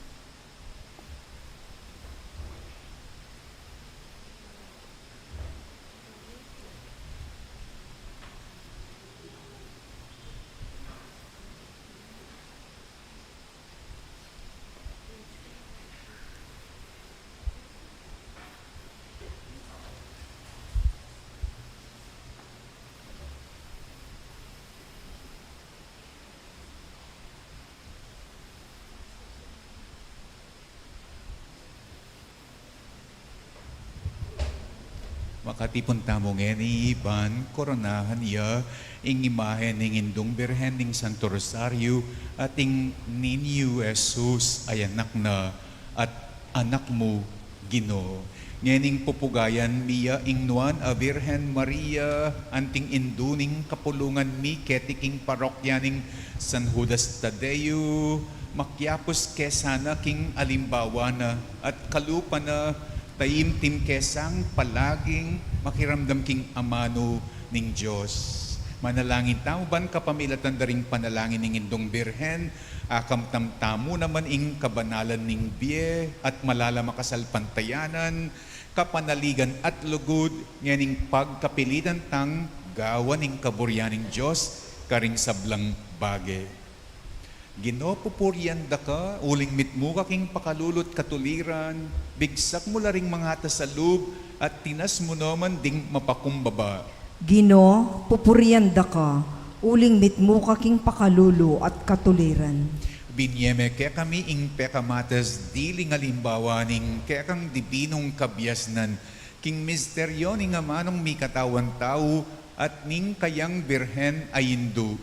Makatipun tamu ngeni ban koronahan ya ing imahen ning Indung Birhen ning Santo Rosario at ing Niñu Jesus a anak na at anak mu, Ginu. Ngening pupugayan mi ya ing Nuan a Birhen Maria, anting indu ning kapulungan mi keti king parokya ning San Judas Tadeo, makyapus ke sana king alimbawa na at kalupa na, taimtim ke sang palaging makiramdam king amanu ning Dios. Manalangin tamu ban kapamilatan da ring panalangin ning Indung Birhen, akamtan tamu naman ing kabanalan ning bie at malalam a kasalpantayanan, kapanaligan at lugud, ngening pagkapilitan tang gawan ing kaburian ning Dios karing sablang bage. Ginu, pupurian da ka, uling mitmu ka king pakalulu at katuliran, bigsak mu la ring mangatas a lub, at tinas mu naman ding mapakumbaba. Ginu, pupurian da ka, uling mitmu ka king pakalulu at katuliran. Binie me kekami ing pekamatas diling alimbawa ning kekang dibinung kabiasnan, king misteryo ning amanung mikatawan tau at ning kayang Birhen a Indu.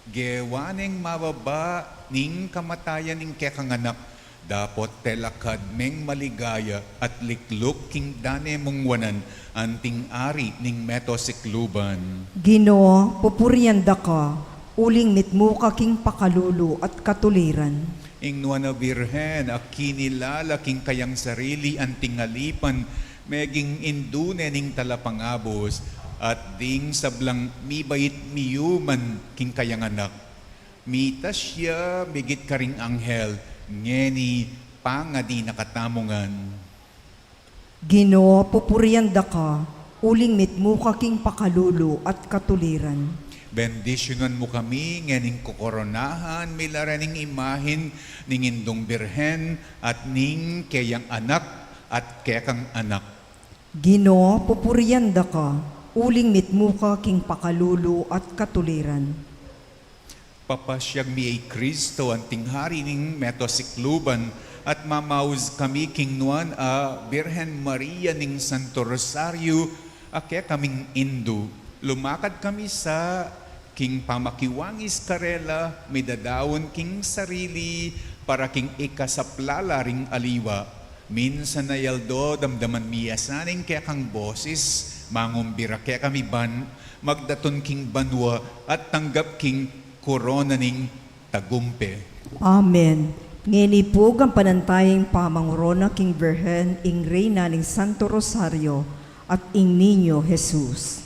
Gewa neng mababa ning kamatayan ing kekang anak, dapot telakad meng maligaya at likluk king dane mung wanan, anting Ari ning meto sikluban. Ginu, pupurian da ka, uling mitmu ka king pakalulu at katuliran. Ing Nuan a Birhen a kinilala king kayang sarili anting alipan, meging indu ne ning talapangabus, at ding sablang mibait miyuman king kayang anak. Mitas ya migit karing anghel, ngeni pangadi na katamu ngan. Ginu, pupurian da ka, uling mitmu ka king pakalulu at katuliran. Bendisyunan mu kami ngening kokoronahan mi la rening imahin ning Indung Birhen at ning keyang anak at kekang anak. Ginu, pupurian da ka, uling mitmu ka king pakalulu at katuliran. Papasyag mi i Kristo anting Hari ning meto sikluban, at mamaus kami king Nuan a Birhen Maria ning Santo Rosario a kekaming indu. Lumakad kami sa king pamakiwangis karela, midadaun king sarili para king ikasapla la ring aliwa. Minsan a aldo damdaman mi ya sana ing kekang bosis, mangumbira kekami ban magdatun king banua at tanggap king korona ning tagumpe. Amen. Ngeni pu, gampanan taya ing pamangorona king Birhen, ing Reyna ning Santo Rosario, at ing Niñu Jesus.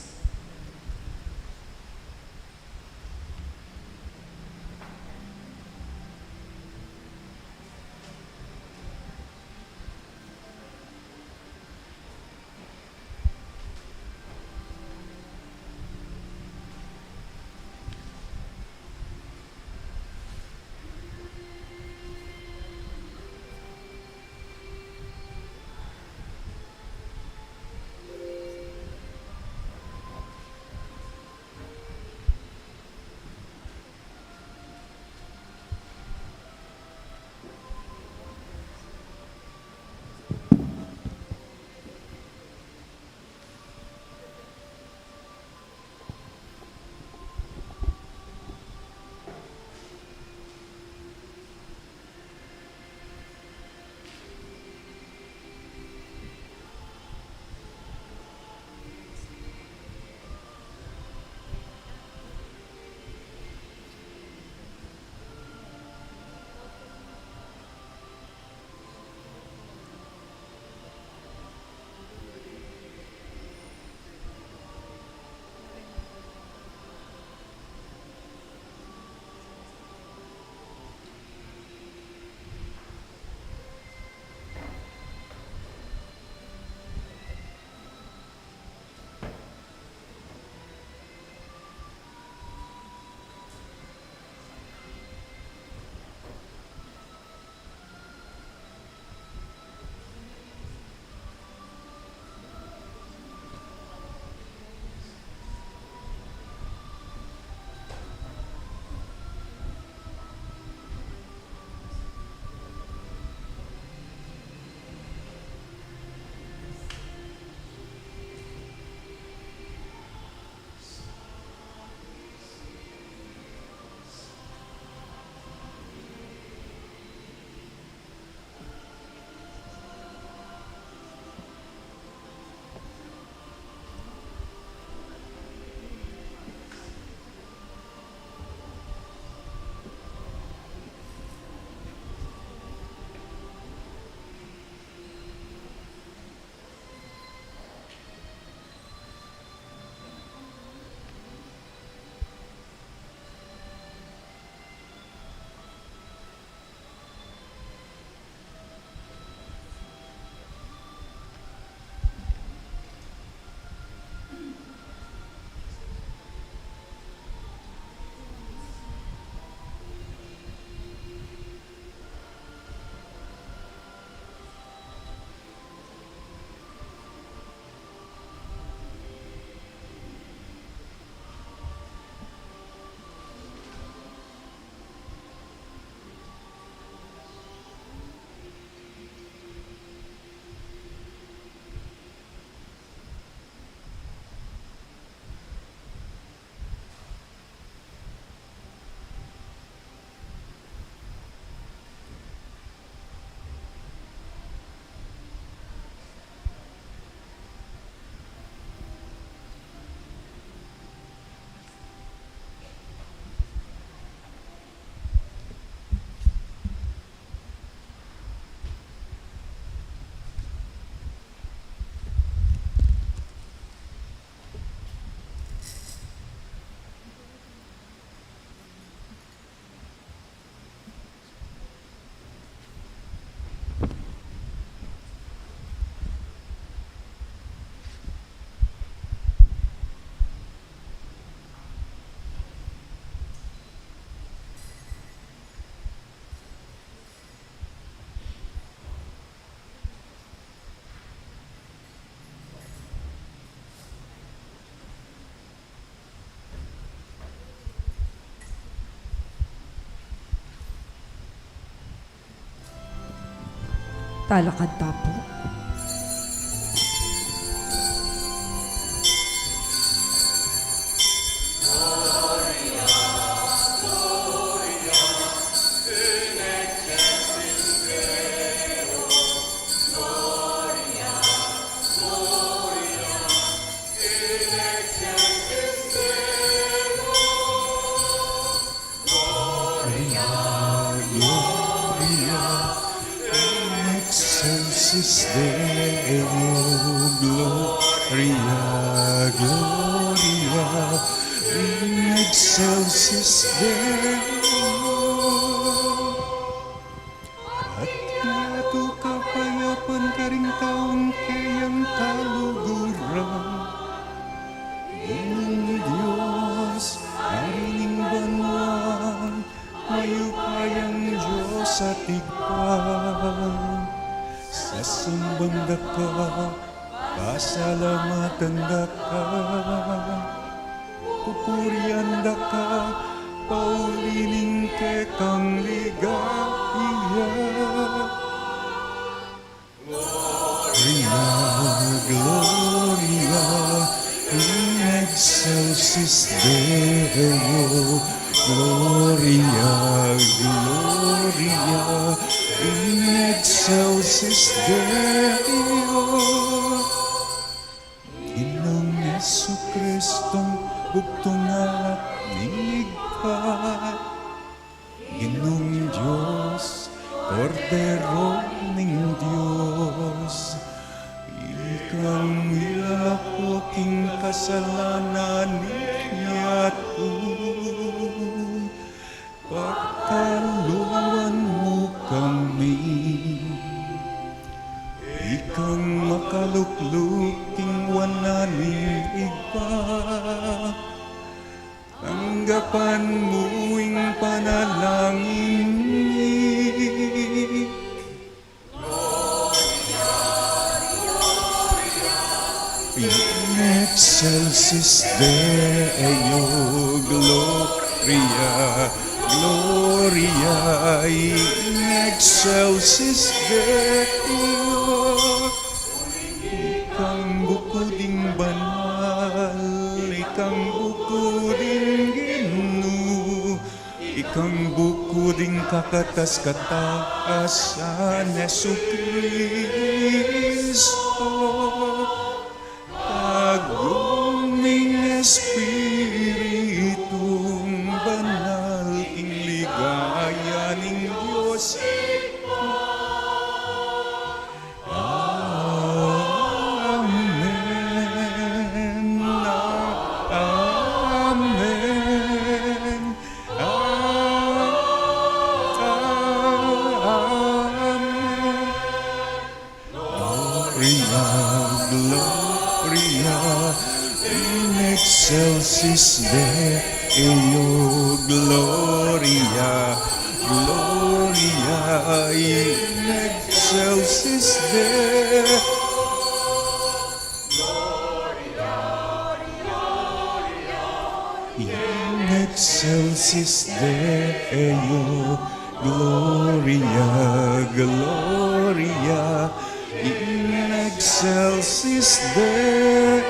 Talakad ta pu. Gloria, Gloria in excelsis Deo, Gloria, Gloria in excelsis Deo. Atiu kapayapan karing taung keyang kaluguran. Ginung Dios, Ari ning banua, mayupayang Dios at Ibpa, sasamban da ka, pasalamatan da ka, pupurian da ka, pauli ning kekang ligaya. Gloria, Gloria in excelsis Deo, Gloria, Gloria in excelsis Deo. Ginung Jesucristo, bugtung anak ning Ibpa. Ginung Dios, Kordero ning Dios, ikang milaklak king kasalanan ning yatu, pakaluan mu kami. Ikang makalukluk king wanan ning Ibpa, tanggapan mu ing panalangin mi. In excelsis Deo, Gloria, Gloria in excelsis Deo. Ikang bukud ing banal, ikang bukud ing Ginu, ikang bukud ing kakatas-katasan, Jesucristo. Agum ing Espiritung Banal king ligaya ning Dios Ibpa. Amen. Amen. Amen. Gloria, Gloria in excelsis Deo, Gloria, Gloria in excelsis Deo. In excelsis Deo, Gloria, Gloria in excelsis Deo.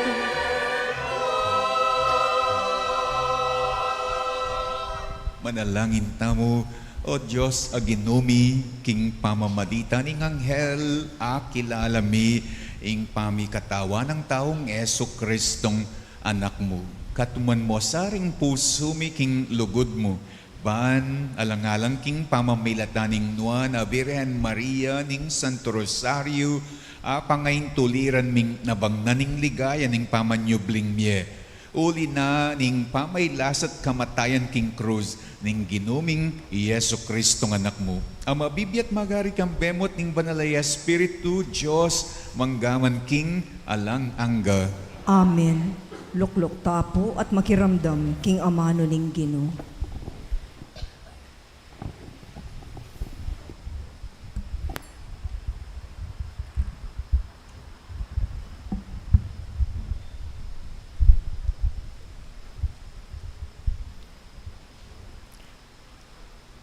Manalangin tamu. O Dios a Ginu mi, king pamamagitan ning anghel akilala mi ing pamikatawan nang taung Jesucristong Anak mu. Katuman mu sa ring pusu mi king lugud mu, ban alang-alang king pamamilatan ning Nuan a Birhen Maria ning Santo Rosario, apangaintuliran ming nabangnan ing ligaya ning pamanyubling mie. Uli na ning pamailasa't kamatayan king krus ning Ginu ming Jesucristong Anak mu, a mabibie at magari kambe mu't ning Banal a Espiritu, Dios, mangga man king alang angga. Amen. Lukluk ta pu at makiramdam king amanu ning Ginu.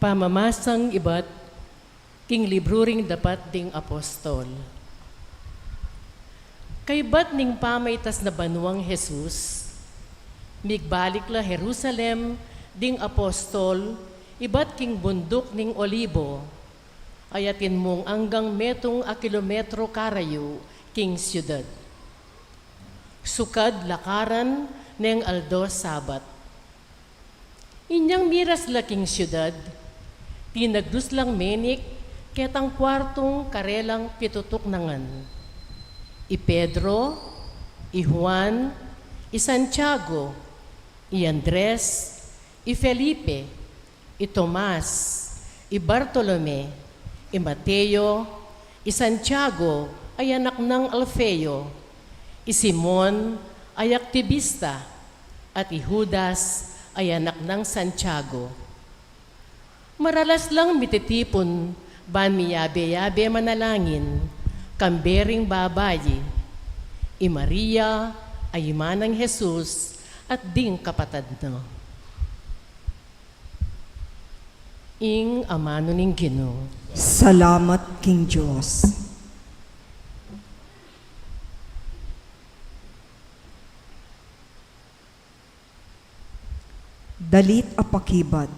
Pamamasang ibat King libru ring dapat ding apostol. Kaybat ning pamaitas na banwang Jesus, migbalik la Jerusalem ding apostol ibat king bunduk ning Olibo, a atin mung anggang metung a kilometro karayu king siudad. Sukad lakaran neng aldo Sabat. Inyang miras la king siudad, tinagdus lang menik ketang kuartung karelang pitutuknangan: i Pedro, i Juan, i Santiago, i Andres, i Felipe, i Tomas, i Bartolome, i Mateo, i Santiago a anak nang Alfeo, i Simon a aktibista, at i Judas a anak nang Santiago. Maralas lang mititipun ban miyabe-yabe manalangin kambe ring babayi, i Maria a ima nang Jesus, at ding kapatad na. Ing amanu ning Ginu. Salamat king Dios. Dalit a pakibat.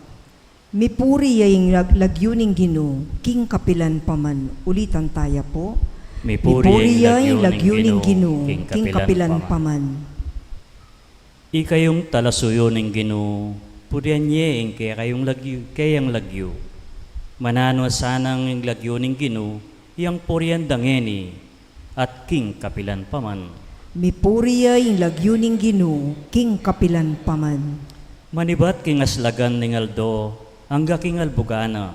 Mipuri ya ing lag-, lagyu ning Ginu king kapilan pa man. Ulitan taya pu. Mipuri ya ing lagyu ning Ginu king kapilan pa man. Ikayung talasuyu ning Ginu, purian ye ing kekayung lagyu, keyang lagyu. Mananu a sanang ing lagyu ning Ginu, yang purian da ngeni at king kapilan pa man. Mipuri ya ing lagyu ning Ginu king kapilan pa man. Manibat king aslagan ning aldo angga king albugan na,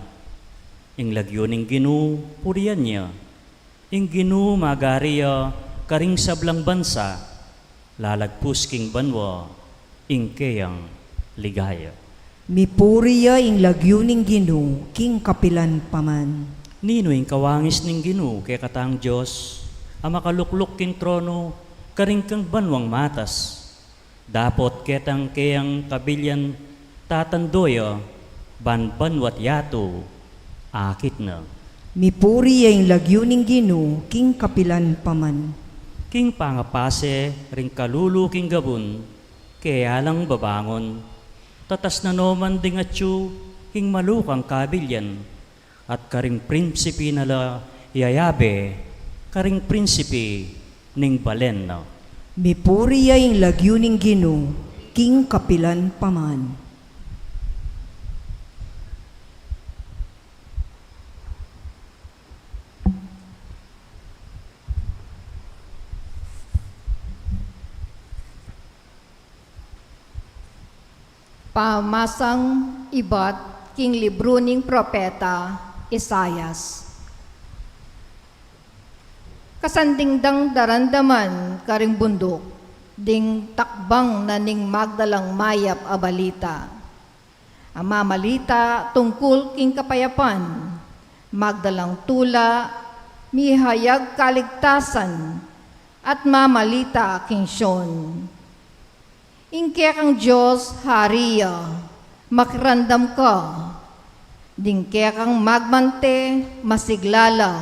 ing lagyu ning Ginu purian ya. Ing Ginu magari ya karing sablang bansa, lalagpus king banua ing keyang ligaya. Mipuri ya ing lagyu ning Ginu king kapilan pa man. Ninu ing kawangis ning Ginu kekatang Dios a makalukluk king tronu karing kang banuang matas? Dapot ketang keyang kabilyan tatando ya ban banua't yatu akit na. Mipuri ya ing lagyu ning Ginu king kapilan pa man. King pangapase ring kalulu king gabun, keya lang babangun, tatas na no man ding atyu king malukang kabilyan, at karing prinsipi na la iyayabe karing prinsipi ning balen na. Mipuri ya ing lagyu ning Ginu king kapilan pa man. Pamasang ibat king libru ning propeta Isaias. Kasanding dang daramdaman karing bunduk ding takbang na ning magdalang mayap a balita, a mamalita tungkul king kapayapan, magdalang tula, mihayag kaligtasan, at mamalita king Sion. Ing kekang Dios hari ya, makiramdam ka. Ding kekang magmante, masigla la,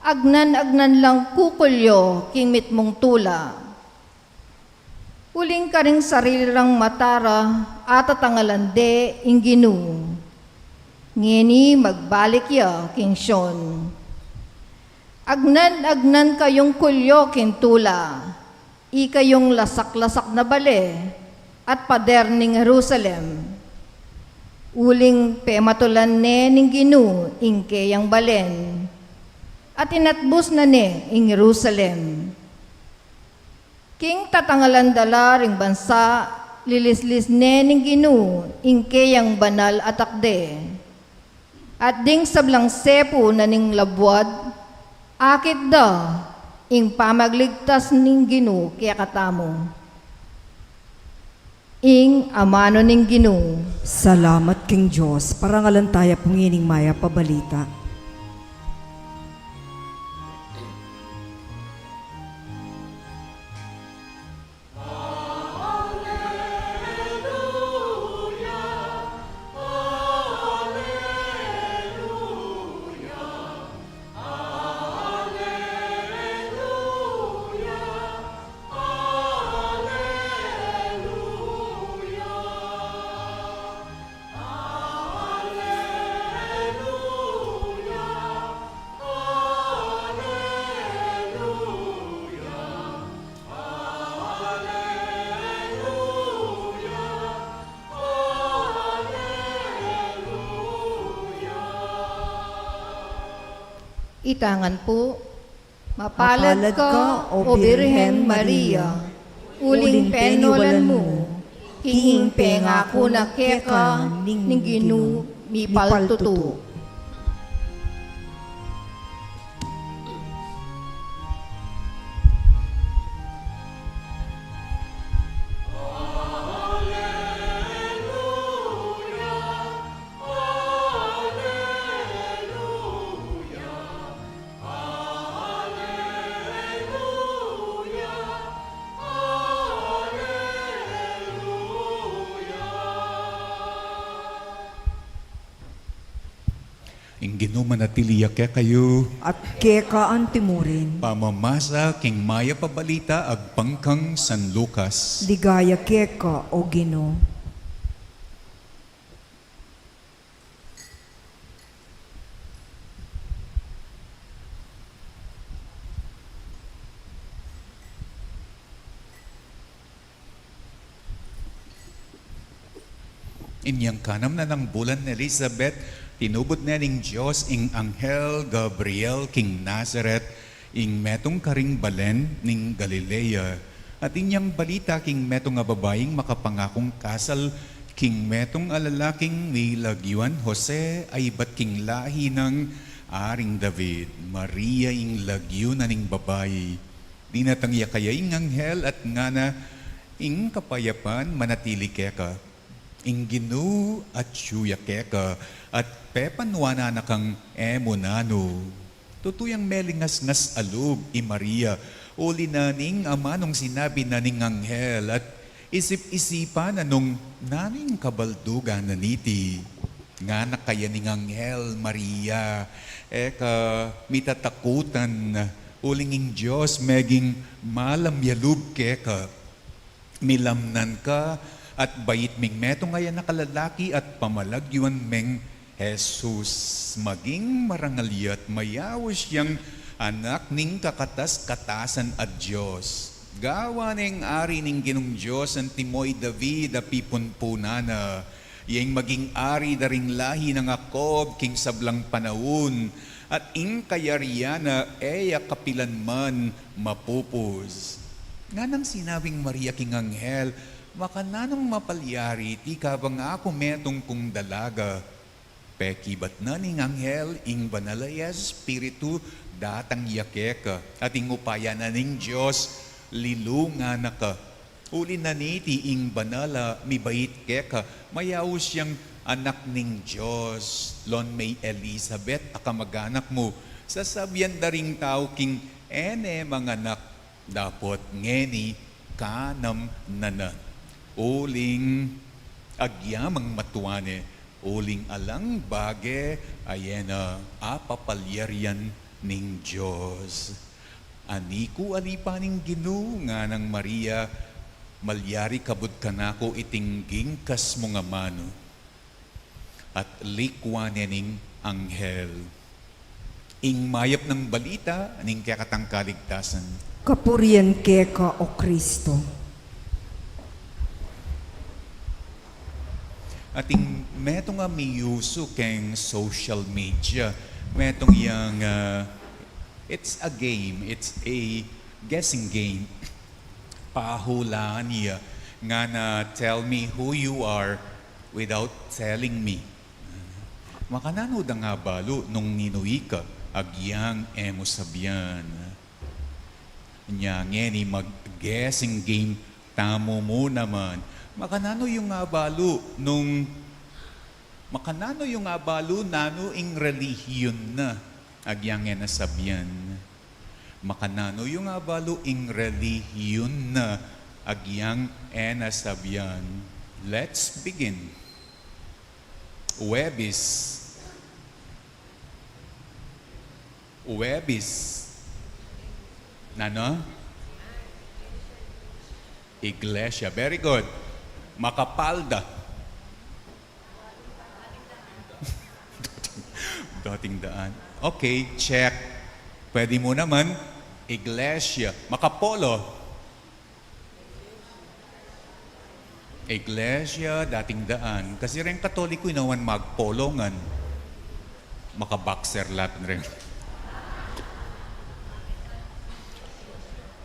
agnan-agnan lang kukulyo king mitmung tula. Uling karing sarili rang mata ra atatangalan de ing Ginu. Ngeni magbalik ya king Sion. Agnan-agnan kayung kulyo king tula, ikayung lasak-lasak na bale at pader ning Jerusalem. Uling pematulan ne ning Ginu ing keyang balen, at inatbus na ne ing Jerusalem. King tatangalan da la ring bansa, lilislis ne ning Ginu ing keyang banal a takde. At ding sablang sepu na ning labuad, akit da ing pamagligtas ning Ginu kekatamu. Ing amanu ning Ginu. Salamat king Dios. Parangalan taya pu ngening mayap a balita. Ita ngan pu, mapalad ka, o Birhen Maria, uling peniwalan mu king pengaku na keka ning Ginu mipaltutu. Ing Ginu manatili ya kekayu. At keka antimurin. Pamamasa king mayap a balita agpang kang San Lucas. Ligaya keka, o Ginu. Inyang kanam na nang bulan Elizabeth, tinubud ne ning Dios ing anghel Gabriel king Nazaret, ing metung karing balen ning Galilea. At inyang balita king metung a babaing makapangakung kasal king metung a lalaking milagyuan Jose, a ibat king lahi nang Aring David. Maria ing lagyu na ning babai. Dinatang ya kaya ing anghel at ngana, ing kapayapan manatili keka. Ing Ginu atyu ya keka, at pepanuanan na kang e mu nanu. Tutu yang melingasngas a lub i Maria, uli na ning amanung sinabi na ning anghel, at isip-isipan na nung nanu ing kabaldugan na niti. Ngana kaya ning anghel, Maria, e ka mitatakutan, uling ing Dios meging malam ya lub keka. Milamnan ka, at bait ming metung a anak a lalaki at pamalagyuan meng Jesus. Maging marangal ya at mayaus yang Anak ning kakatas-katasan a Dios. Gawan neng ari ning Ginung Dios antimo i David a pipunpunan na. Iyang maging ari da ring lahi nang Jacob king sablang panaun, at ing kayarian na e ya kapilan man mapupus. Nganang sinabing Maria king anghel, "Makananung mapalyari iti kabang aku metung kung dalaga?" Pekibat na ning anghel, "Ing Banal a Espiritu datang ya keka, at ing upaya na ning Dios lilungan na ka. Uli na niti ing banal a mibait keka, mayaus yang anak ning Dios. Lon me i Elizabeth a kamag-anak mu, sasabian da ring tau king e ne manganak, dapot ngeni kanam na na. Uling agyamang matua ne, uling alang bage a e na apapalyarian ning Dios." "Ani ku alipa ning Ginu?" nganang Maria, "Malyari kabud kanaku iting gingkas mung amanu." At likwan ne ning anghel. Ing mayap nang balita ning kekatang kaligtasan. Kapurian keka, O Kristo. Ating metung a miyusu keng social media, metung yang, ah, it's a game, it's a guessing game. Pahulaan ya, ngana, "Tell me who you are without telling me." Makananu da nga balu nung ninu ika? Agyang e mu sabian. Nya ngeni mag-guessing game tamu mu naman. Makananu yu nga balu nung, makananu yu nga balu nanu ing relihiyon na? Agyang e na sabian. Makananu yu nga balu ing relihiyon na? Agyang e na sabian. Let's begin. Huwebes. Huwebes. Nanu? Iglesia. Very good. Makapalda. Dating daan. Okay, check. Pwede mu naman. Iglesia. Makapolo. Iglesia, dating daan. Kasi reng Katoliko, inawan magpolo ngan. Maka-boxer la rin.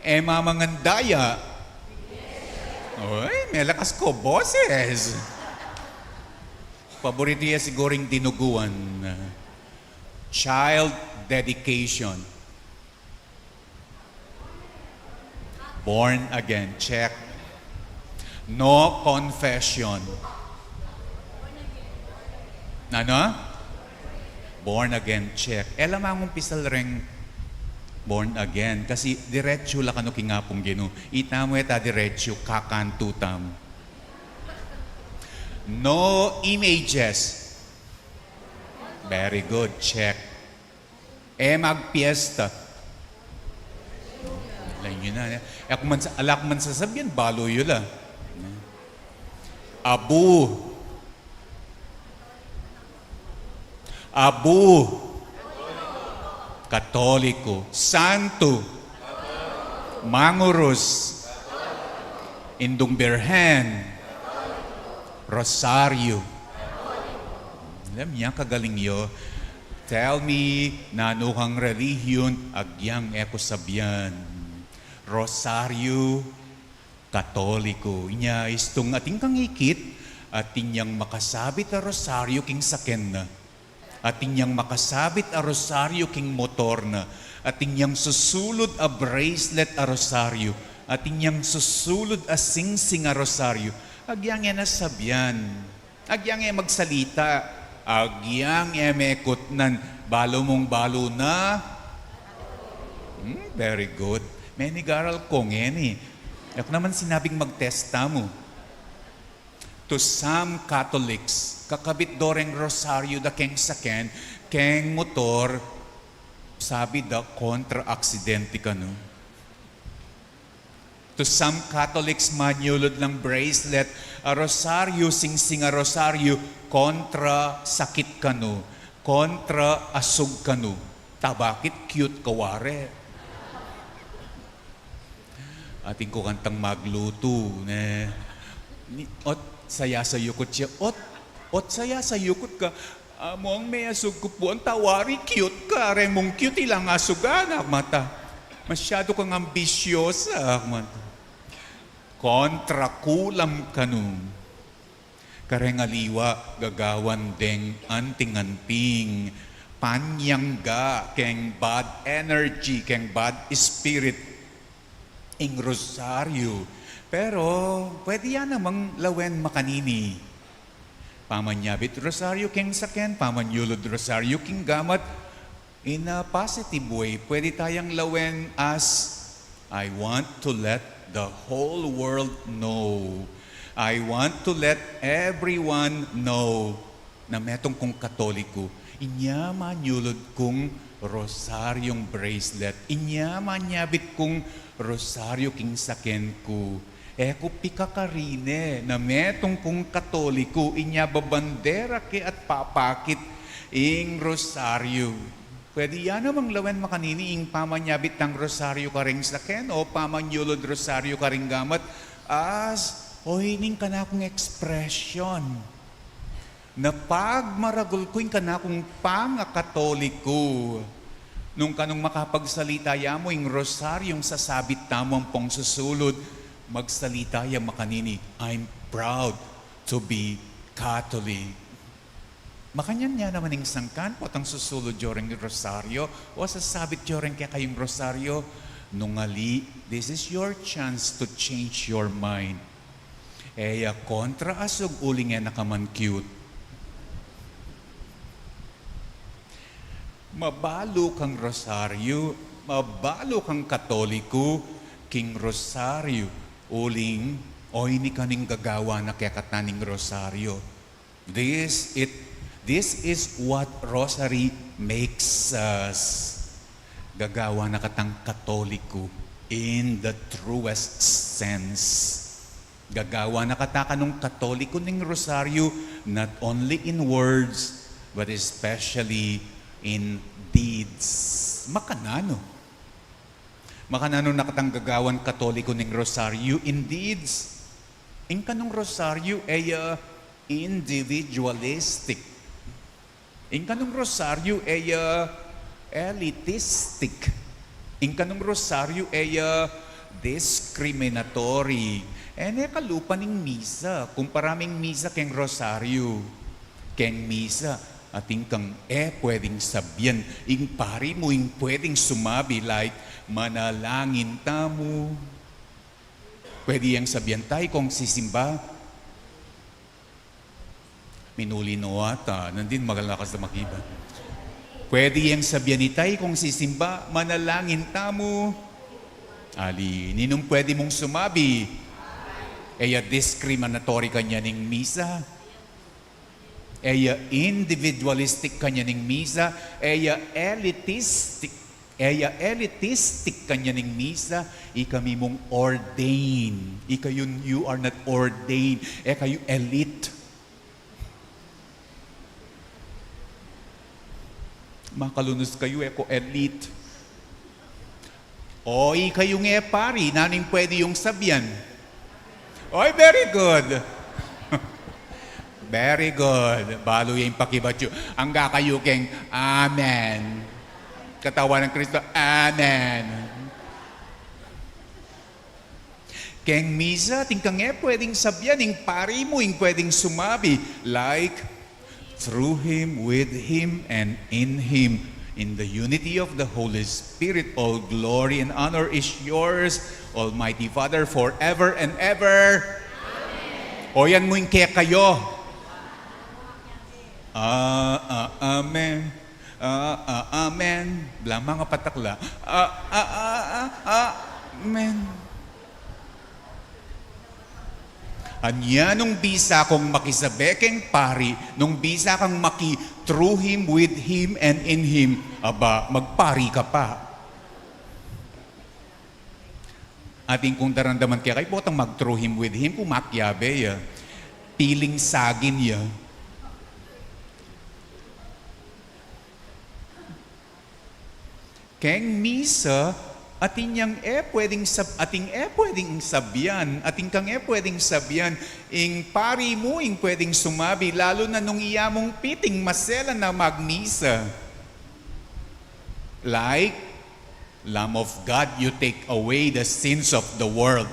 E mamangandaya. Oy, melakas ku boses. Paborito ya siguru ing dinuguan. Child dedication. Born again, check. No confession. Ano? Born again, check. E la mangumpisal reng born again. Kasi diretsu la kanu king Apung Ginu. Ita mu e ta diretsu, kakantu tamu. No images. Very good, check. E magpiesta. Ala yu na, e. E ku man sa-, ala ku man sasabian, balu yu la. Abu. Abu. Katoliko. Santu. Mangurus. Indung Birhen. Rosario. Alam niya, kagaling yu. Tell me, nanu kang relihiyon? Agyang e ku sabian. Rosario, Katoliko. Inya istung atin kang ikit, atin yang makasabit a rosario king saken na. Atin yang makasabit a rosario king motor na. Atin yang susulud a bracelet a rosario. Atin yang susulud a singsing a rosario. Agyang e na sabian. Agyang e magsalita, agyang e mekutnan, balu mung balu na. Hmm, very good. Menigaral ku ngeni. E ku naman sinabing magtesta mu. To some Catholics, kakabit do reng rosario da keng saken, keng motor, sabi da kontra aksidente kanu. To some Catholics, manyulud lang bracelet a rosario, singsing a rosario, kontra sakit kanu, kontra asug kanu. Ta bakit cute ka wari? Atin ku kantang maglutu, ne. Ni, ot, saya sayukut ya, ot, ot saya sayukut ka. Amu ang me asug ku pu, ang ta wari cute ka, reng mung cute ilang asugan, ak mata. Masyadu kang ambisyosa, ak mata. Kontra kulam kanu. Kareng aliwa, gagawan deng anting-anting, panyangga keng bad energy, keng bad spirit. Ing rosaryo. Pero pwede ya namang lawen makanini. Pamanyabit rosaryo keng saken, pamanyulud rosaryo king gamat. In a positive way, pwede tayang lawen as, "I want to let the whole world know. I want to let everyone know na metung kung Katoliko." Inya manyulud kung rosaryong bracelet. Inya manyabit kung rosaryo king saken ku. E ku pikakarine na metung kung Katoliko. Inya babandera ke at papakit ing rosaryo. Pwede ya namang lawen makanini ing pamanyabit tang rosaryo karing saken o pamanyulud rosaryo karing gamat as, o ining kanakung ekspresyon na pagmaragul ku ing kanakung pangakatoliko. Nung kanung makapagsalita ya mu ing rosaryong sasabit tamu ampong susulud, magsalita ya makanini, "I'm proud to be Catholic." Makanyan ya naman ing sangkan, potang susulud yu reng rosaryo, o sasabit yu reng kekayung rosaryo, nung ali, this is your chance to change your mind. E ya kontra asug uling e na ka man cute. Mabalu kang rosaryo, mabalu kang Katoliko, king rosaryo, uling, o ini kaning gagawan na kekatan ning rosaryo. This it, this is what rosary makes us. Gagawan na katang Katoliko in the truest sense. Gagawan na kata kanung Katoliko ning rosaryo, not only in words, but especially in deeds. Makananu? Makananu na katang gagawan Katoliko ning rosaryo in deeds? Ing kanung rosaryo e ya individualistic. Ing kanung rosaryo e ya elitistic. Ing kanung rosaryo e ya Discriminatory. E ne kalupa ning misa, kumpara ming misa keng rosaryu. Keng misa, atin kang e pwedeng sabyan. Ing pari mu ing pwedeng sumabi, like, "Manalangin tamu." Pwede yang sabyan tay kung sisimba. Minuli no ata, nandin magalakas na makibat. Pwede yang sabyan itay kung sisimba, "Manalangin tamu." Ali, ninung pwede mung sumabi? E ya discriminatory kanyan ing misa. E ya individualistic kanyan ing misa. E ya elitistic. E ya elitistic kanyan ing misa. Ikami mung ordained. Ikayun, you are not ordained. E kayu elite. Makalunus kayu, e ko elite. O, ikayung e pari, nanu ing pwede yung sabyan? Oy, very good. Very good. Balu ya ing pakibat yu. Angga kayu keng amen. Katawan nang Kristo, amen. Keng misa, atin kang e pwedeng sabyan, ing pari mu ing pwedeng sumabi, like, "Through him, with him, and in him, in the unity of the Holy Spirit, all glory and honor is yours, Almighty Father, forever and ever." Amen. O, yan mu ing kekayu. Ah, ah, amen. Ah, ah, amen. Bla, mga patakla. Ah, ah, ah, ah, amen. Anya nung bisa kung makisabe keng pari, nung bisa kang maki through him, with him, and in him, aba, magpari ka pa. Atin kung daramdaman kaya kayu, potang mag through him, with him, kung makyabe ya. Piling sagin ya. Keng misa, atin yang e pwedeng sab-, atin e pwedeng sabyan, atin kang e pwedeng sabyan, ing pari mu, ing pwedeng sumabi, lalu na nung iya mung piting maselan na magmisa. Like, "Lamb of God, you take away the sins of the world."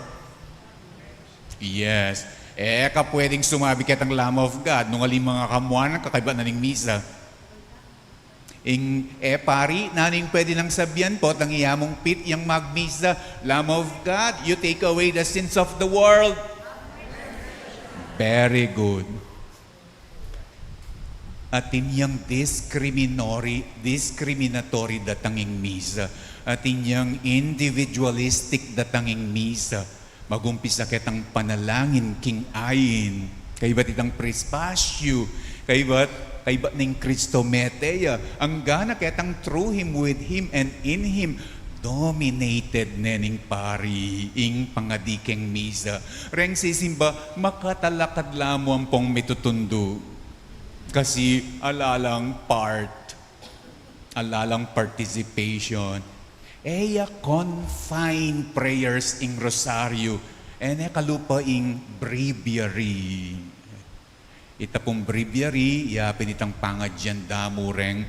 Yes. E ka pwedeng sumabi ketang Lamb of God, nung aling mga kamuanan, kakaibat na ning misa. Ing e pari, nanu ing pwede nang sabyan, potang iya mung pit yang magmisa, "Lamb of God, you take away the sins of the world." Very good. Atin yang discriminatory, discriminatory datang ing misa. Atin yang individualistic datang ing misa. Magumpisa ketang panalangin king ain. Kaybat itang prespasyu. Kaybat, kaybat ning Kristo Metea. Anggana ketang through him, with him, and in him. Dominated ne ning pari ing pangadi keng misa. Reng sisimba, makatalakad la mu ampong mitutundu. Kasi ala lang part, ala lang participation. E ya confined prayers ing rosaryu. E ne kalupa ing breviary. Ita pung breviary, ya pin itang pangadyan da mu reng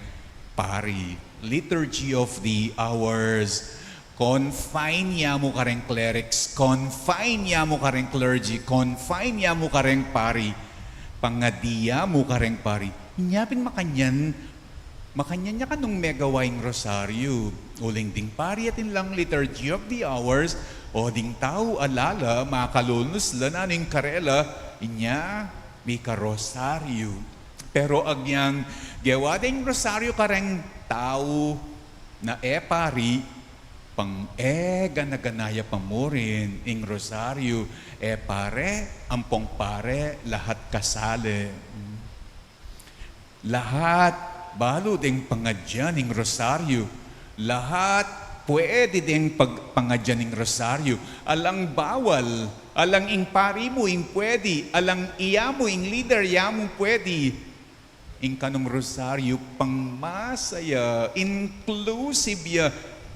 pari. Liturgy of the Hours. Confine ya mu kareng clerics, confine ya mu kareng clergy, confine ya mu kareng pari. Pangadi ya mu kareng pari. Inya pin makanyan, makanyan ya kanung megawa ing rosaryu. Uling ding pari atin lang Liturgy of the Hours, o ding tau ala la, makalunus la nanu ing karela, inya mikarosaryu. Pero agyang gewa deng rosaryu kareng tau na e pari, pang e gana-gana ya pa murin ing rosaryu, e pare, ampong pare, lahat kasali. Lahat balu deng pangadyan ing rosaryu. Lahat pwede deng pag-, pangadyan ing rosaryu. Alang bawal, alang ing pari mu ing pwede, alang iya mu ing leader ya mu pwede. Ing kanung rosaryu pangmasa ya, inclusive ya,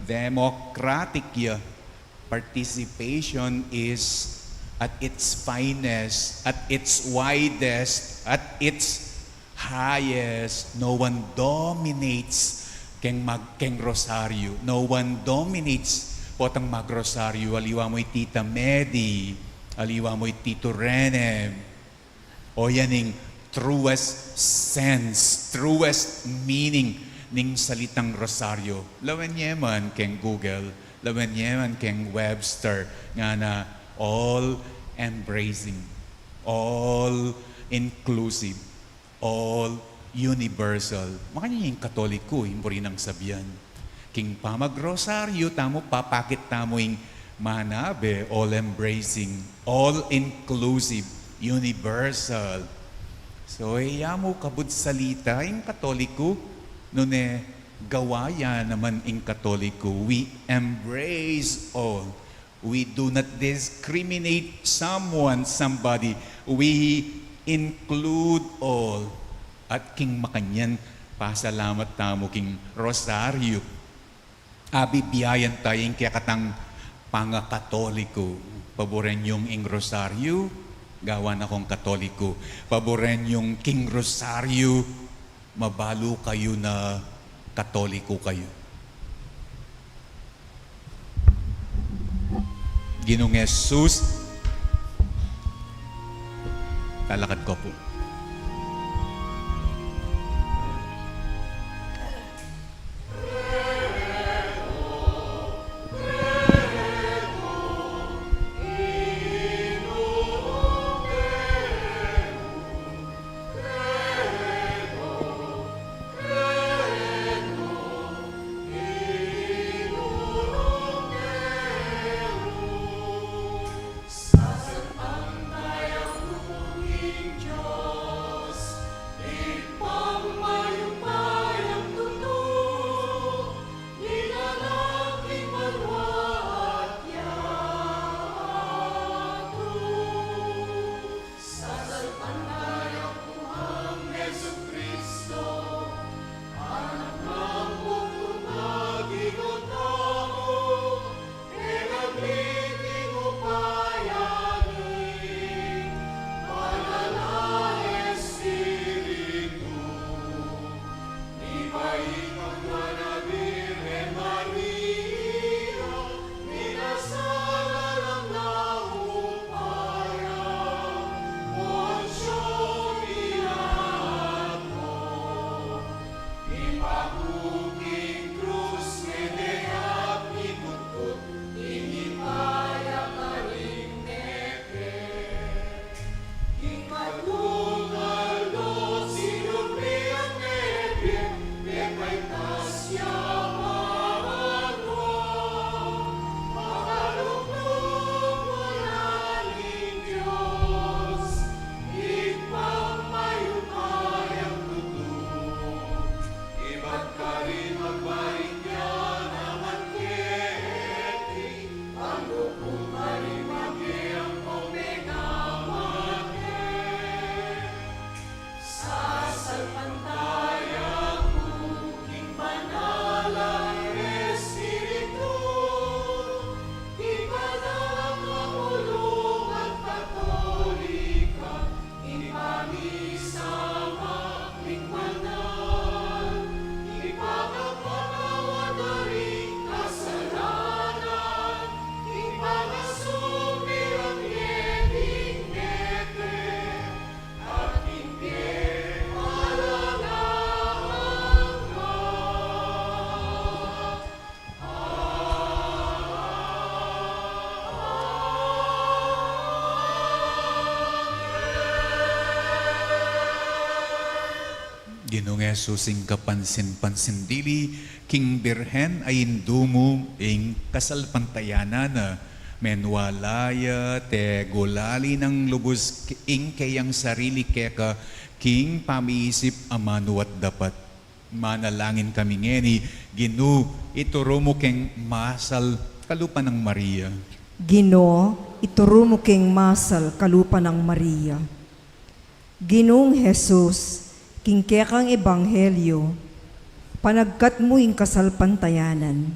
democratic ya. Participation is at its finest, at its widest, at its highest. No one dominates keng mag-, keng rosaryu. No one dominates Potang magrosaryo, aliwa mu i Tita Medi, aliwa mu i Tito Rene. O yan ing truest sense, truest meaning ning salitang rosaryo. Lawen ye man keng Google, lawen ye man keng Webster, ngana all-embracing, all-inclusive, all-universal. Makanyan ing Katoliko, ing buri nang sabian. King pamagrosaryo tamu, papakit tamu ing manabe, all-embracing, all-inclusive, universal. So, e ya mu kabud salita ing Katoliko, nune gawa ya naman ing Katoliko. We embrace all. We do not discriminate someone, somebody. We include all. At king makanyan, pasalamat tamu king rosaryo. Abibiayan taya ing kekatang pangakatoliko. Paburen yung ing rosaryo, gawan akong Katoliko. Paburen yung king rosaryo, mabalu kayu na Katoliko kayu. Ginung Jesus, talakad ko po. Ginung Jesus, ing kapansin-pansin dili king Birhen a Indu mu, ing kasalpantayanan na, menwala ya, te gulali nang lubus ing keyang sarili keka king pamiisip a manu at dapat. Manalangin kami ngeni. Ginu, ituru mu keng masal kalupa nang Maria. Ginu, ituru mu keng masal kalupa nang Maria. Ginung Jesus, king kekang ebanghelyo, panagkat mu ing kasalpantayanan.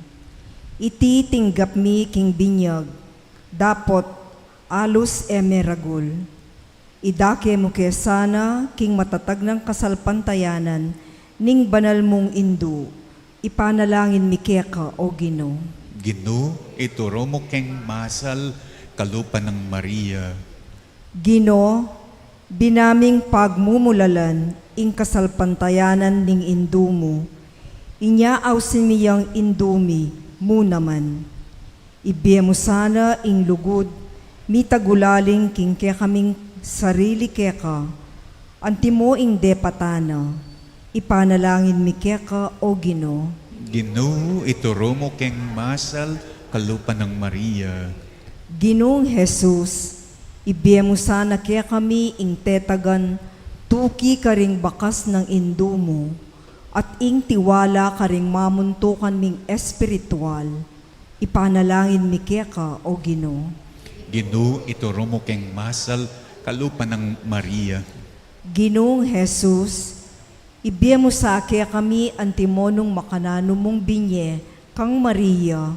Iti tinggap mi king binyag, dapot alus e me ragul. Idake mu ke sana king matatag nang kasalpantayanan ning banal mung Indu, ipanalangin mi keka, O Ginu. Ginu, ituru mu keng masal kalupa nang Maria. Ginu, binaming pagmumulalan ing kasalpantayanan ning Indu mu, inya ausin mi yang Indu mi mu naman. Ibie mu sana ing lugud mitagulaling king kekaming sarili keka, antimo ing depatan na. Ipanalangin mi keka, O Ginu. Ginu, ituru mu keng masal kalupa nang Maria. Ginung Jesus, ibie mu sana kekami ing tetagan tuki karing bakas nang Indu mu, at ing tiwala karing mamuntukan ming espiritual. Ipanalangin mi keka, O Ginu. Ginu, ituru mu keng masal kalupa nang Maria. Ginung Jesus, ibie mu sa kekami antimo nung makananu mung binye kang Maria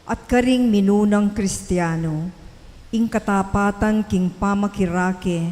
at karing minunang Kristiano, ing katapatan king pamakirake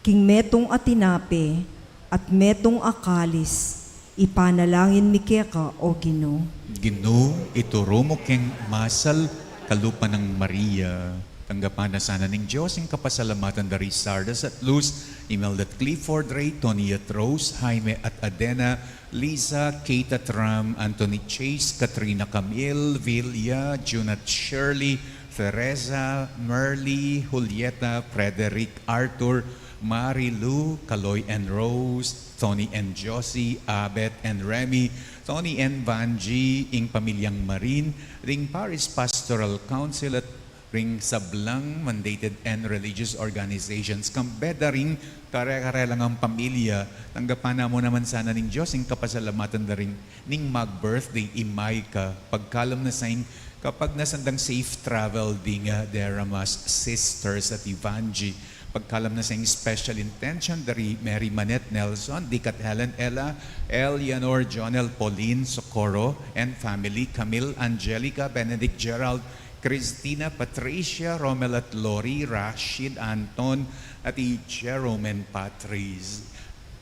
king metung a tinape at metung a kalis. Ipanalangin mi keka, O Ginu. Ginu, ituru mu keng masal kalupa nang Maria. Tanggapan na sana ning Dios ing kapasalamatan da ri Sardas at Luz, Imelda at Clifford, Ray, Tony at Rose, Jaime at Adena, Lisa, Kate at Ram, Anthony, Chase, Katrina, Camille, Villa, June at Shirley, Teresa, Merly, Julieta, Frederick, Arthur, Mary Lou, Kaloy and Rose, Tony and Josie, Abet and Remy, Tony and Vangie, ing pamilyang Marin, ring Parish Pastoral Council at ring sablang mandated and religious organizations, kambe da ring kare-kare lang a pamilya. Tanggapan na mu naman sana ning Dios ing kapasalamatan da ring ning mag-birthday i Micah, pagkalum na sa ing kapagnasan dang safe travel ding, ah, Deramas sisters at Ivanji, pagkalum na sa ing special intention da ri Mary Manette Nelson, Dick at Helen Ella, Eleanor, Jonel, Pauline, Socorro and family, Camille, Angelica, Benedict, Gerald, Christina, Patricia, Romel at Lori, Rashid, Anton, at i Jerome and Patrice.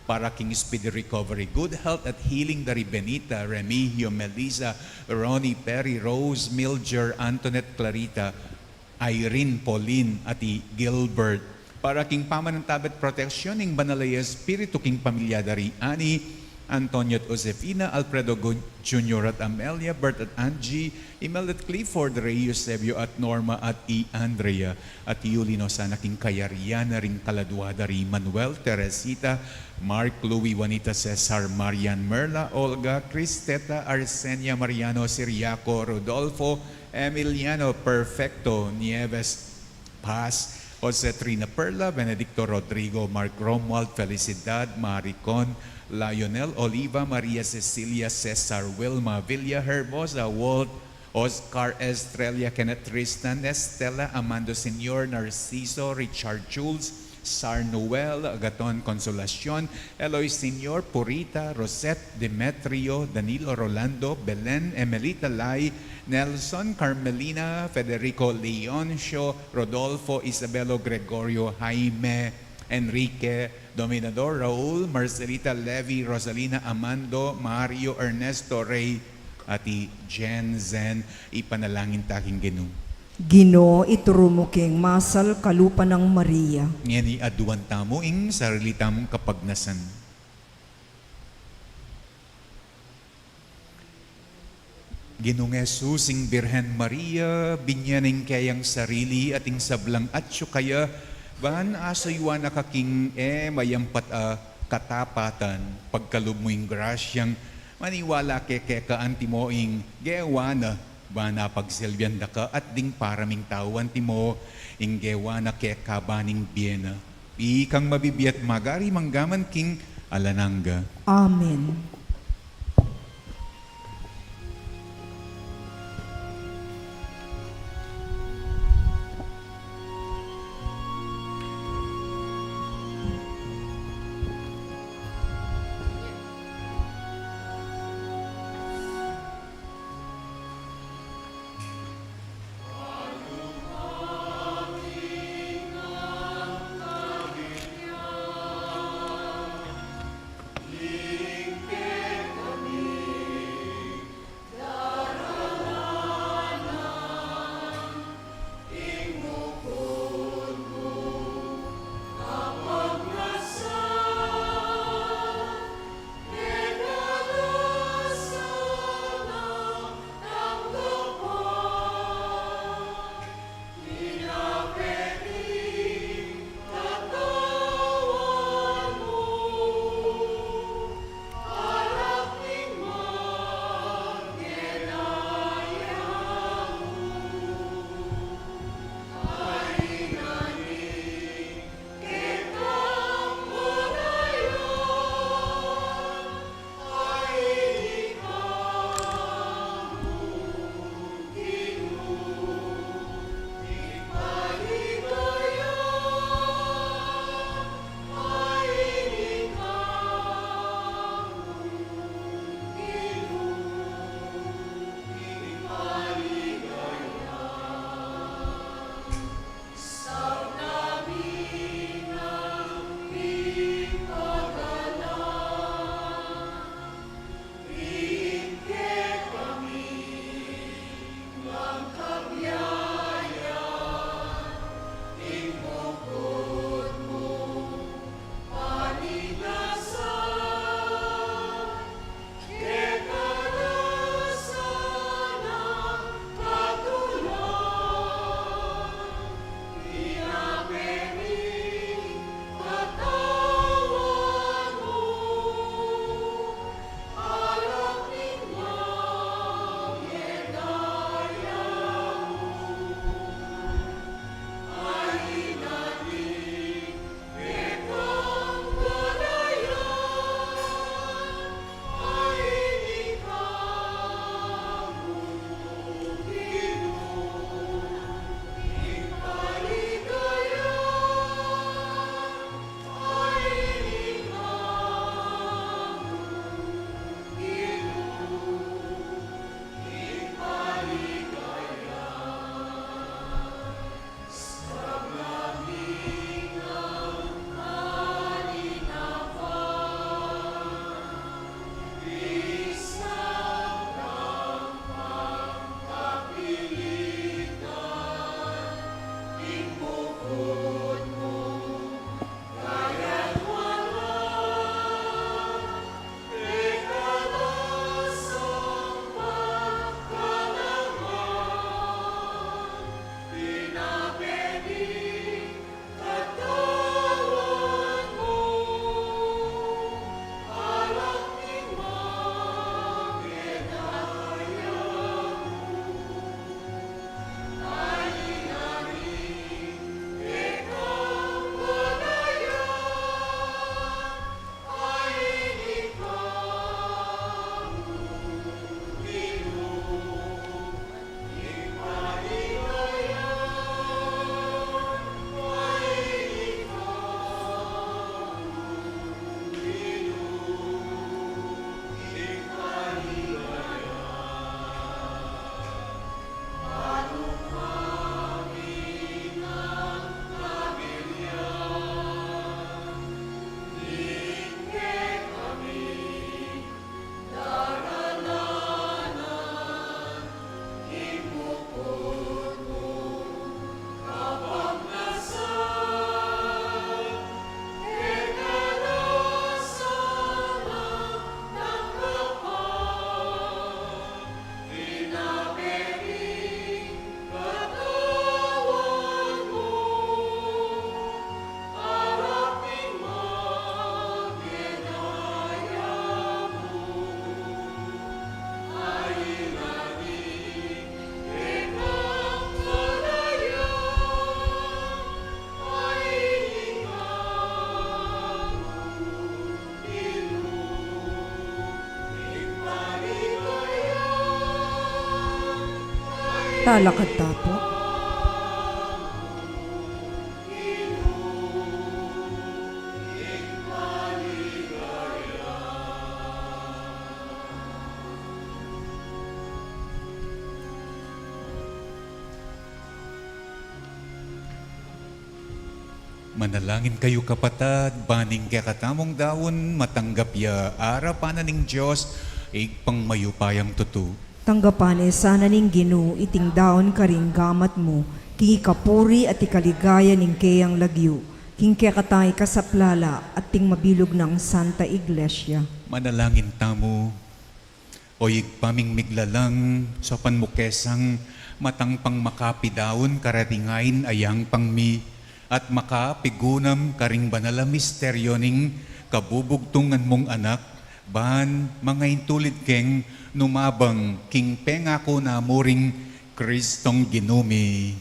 Para king speedy recovery, good health at healing da ri Benita, Remigio, Melissa, Ronnie, Perry, Rose, Milger, Antoinette, Clarita, Irene, Pauline, at i Gilbert. Para king pamanantabe at proteksyon ning Banal a Espiritu king pamilya da ri Annie, Antonio at Josefina, Alfredo Gu-, Junior at Amelia, Bert at Angie, Imelda at Clifford, Ray, Eusebio at Norma at i Andrea, at iuli no sana king kayarian na ring kaladua da ri Manuel, Teresita, Mark, Louie, Juanita, Cesar, Marian, Merla, Olga, Cristeta, Arsenia, Mariano, Siriaco, Rodolfo, Emiliano, Perfecto, Nieves, Paz, Jose, Trina, Perla, Benedicto, Rodrigo, Mark, Romuald, Felicidad, Maricon, Lionel, Oliva, Maria Cecilia, Cesar, Wilma, Villa, Hermosa, Walt, Oscar, Estrella, Kenneth, Tristan, Estela, Amando, Senior, Narciso, Richard, Jules, Sar, Noel, Agaton, Consolacion, Eloy, Senior, Purita, Rosette, Demetrio, Danilo, Rolando, Belen, Emelita, Lai, Nelson, Carmelina, Federico, Leoncio, Rodolfo, Isabelo, Gregorio, Jaime, Enrique, Dominador, Raul, Marcelita, Levi, Rosalina, Amando, Mario, Ernesto, Rey, at i Jensen. Ipanalangin ta king Ginu. Ginu, ituru mu king masal kalupa nang Maria. Ngeni aduan tamu ing sarili tamung kapagnasan. Ginung Jesus, ing Birhen Maria, binye na ing keyang sarili at ing sablang atyu kaya, ban asuyuan na ka king e mayampat a katapatan, pagkalub mu ing grasyang maniwala ke keka antimo ing gewa na, ban apagsilbian da ka at ding para ming tau antimo ing gewa na keka ban ing bie na. Ikang mabibie at magari manggaman king alang angga. Amen. Talakad ta pu. Manalangin kayu, kapatad, ban ing kekatamung daun matanggap ya arapan na ning Dios, Ibpang mayupayang tutu. Tanggapan ne sana ning Ginu iting daun karing gamat mu, king ikapuri at ikaligaya ning keyang lagyu, king kekatang ikasaplala at king mabilug nang Santa Iglesia. Manalangin tamu. O Ibpa ming miglalang, saupan mu ke sang matang pang makapidaun kareng ain a yangpang mi, at makapigunam karing banal a misteryo ning kabubugtungan mung Anak, ban mangaintulid keng numabang king pengaku na mu ring Kristong Ginu mi.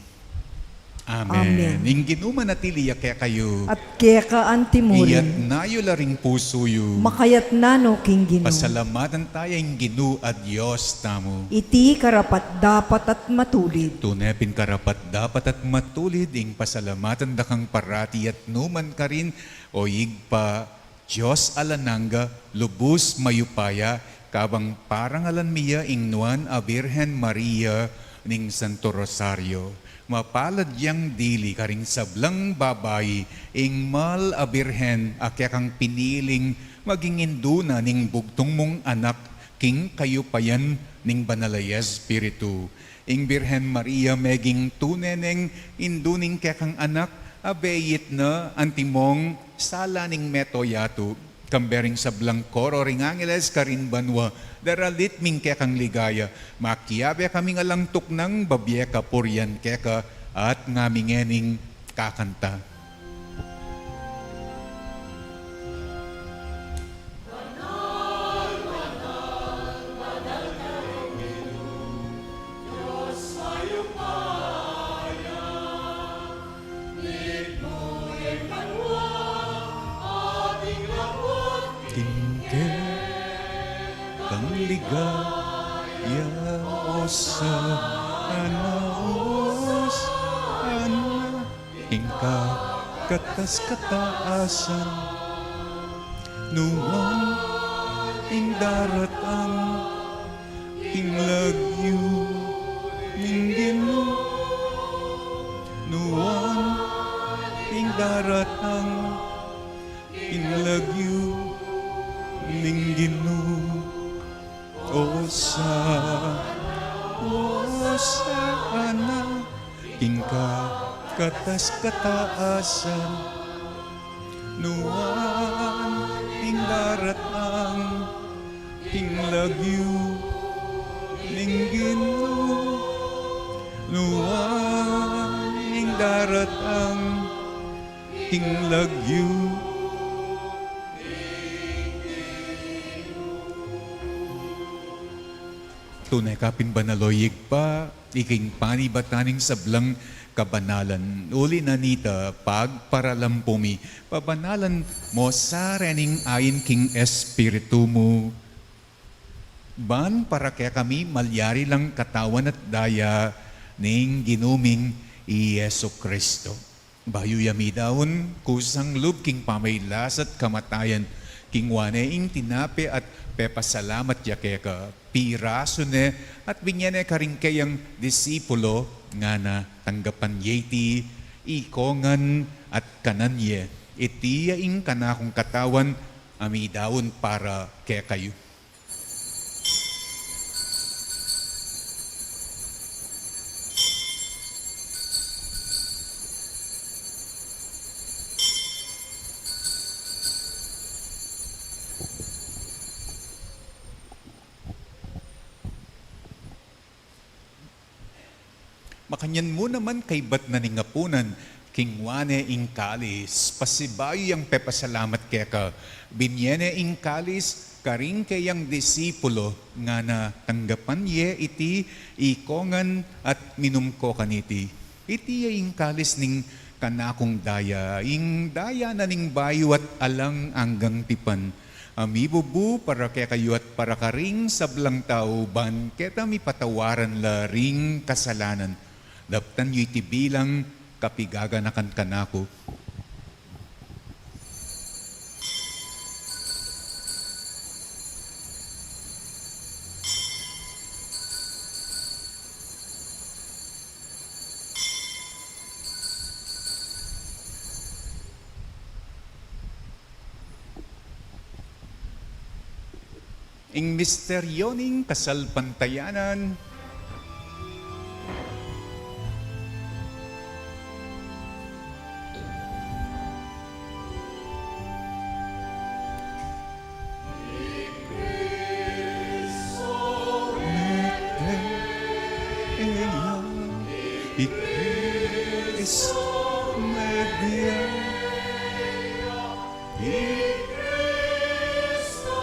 Amen. Amen. Ing Ginu manatili ya kekayu. At keka anti murin. Iyatna yu la ring pusu yu. Makayatna no king Ginu. Pasalamatan taya ing Ginu a Dios tamu. Iti karapat-dapat at matulid. Tune pin karapat-dapat at matulid ing pasalamatan da kang parati at numan karin, O Ibpa, Dios alang angga, lubus mayupaya, kabang parangalan mi ya ing Nuan a Birhen Maria ning Santo Rosario. Mapalad yang dili karing sablang babai, ing mal a Birhen a kekang piniling maging indu na ning bugtung mung Anak king kayupayan ning Banal a Espiritu. Ing Birhen Maria meging tune neng indu ning kekang anak, abeit na antimong sala ning meto yatu. Kambe ring sablang koro ring angeles karin banua, daralit mi ing kekang ligaya, makiabe kaming alang tuknang babie kapurian keka, at ngami ngening kakanta. King kekang ligaya, Osana, Osana, king kakatas-katasan. Nuan ing daratang king lagyu ning Ginu. Nuan ing daratang king lagyu ning Ginu. Osana, Osana, king kakatas-katasan. Nuan ing daratang king lagyu ning Ginu. Nuan ing daratang king lagyu. Tune ka pin banal, o Ibpa, iking panibatan ning sablang kabanalan. Uli na nita, pagparalampu mi, pabanalan mo sa rening ain king Espiritu mu, ban para kekami malyari lang katawan at daya ning Ginu ming i Jesu Kristo. Bayu ya midaun, kusang lub king pamailas at kamatayan, kingwa ne ing tinape at pepasalamat ya keka, pirasu ne at binye ne karing keyang disipulo, ngana: Tanggapan ye iti, ikongan at kanan ye, iti ya ing kanakung katawan a midaun para kekayu. Makanyan mu naman kaybat na ning apunan, kingwa ne ing kalis, pasibayu yang pepasalamat keka, binye ne ing kalis karing keyang disipulo, ngana: Tanggapan ye iti, ikongan at minum ko kaniti. Iti ya ing kalis ning kanakung daya, ing daya na ning bayu at alang anggang tipan, a mibubu para kekayu at para karing sablang tau, ban keta mipatawaran la ring kasalanan. Daptan yu iti bilang kapigaganakan kanaku. Ing misteryo ning kasalpantayanan. I Kristo mebie ya, i Kristo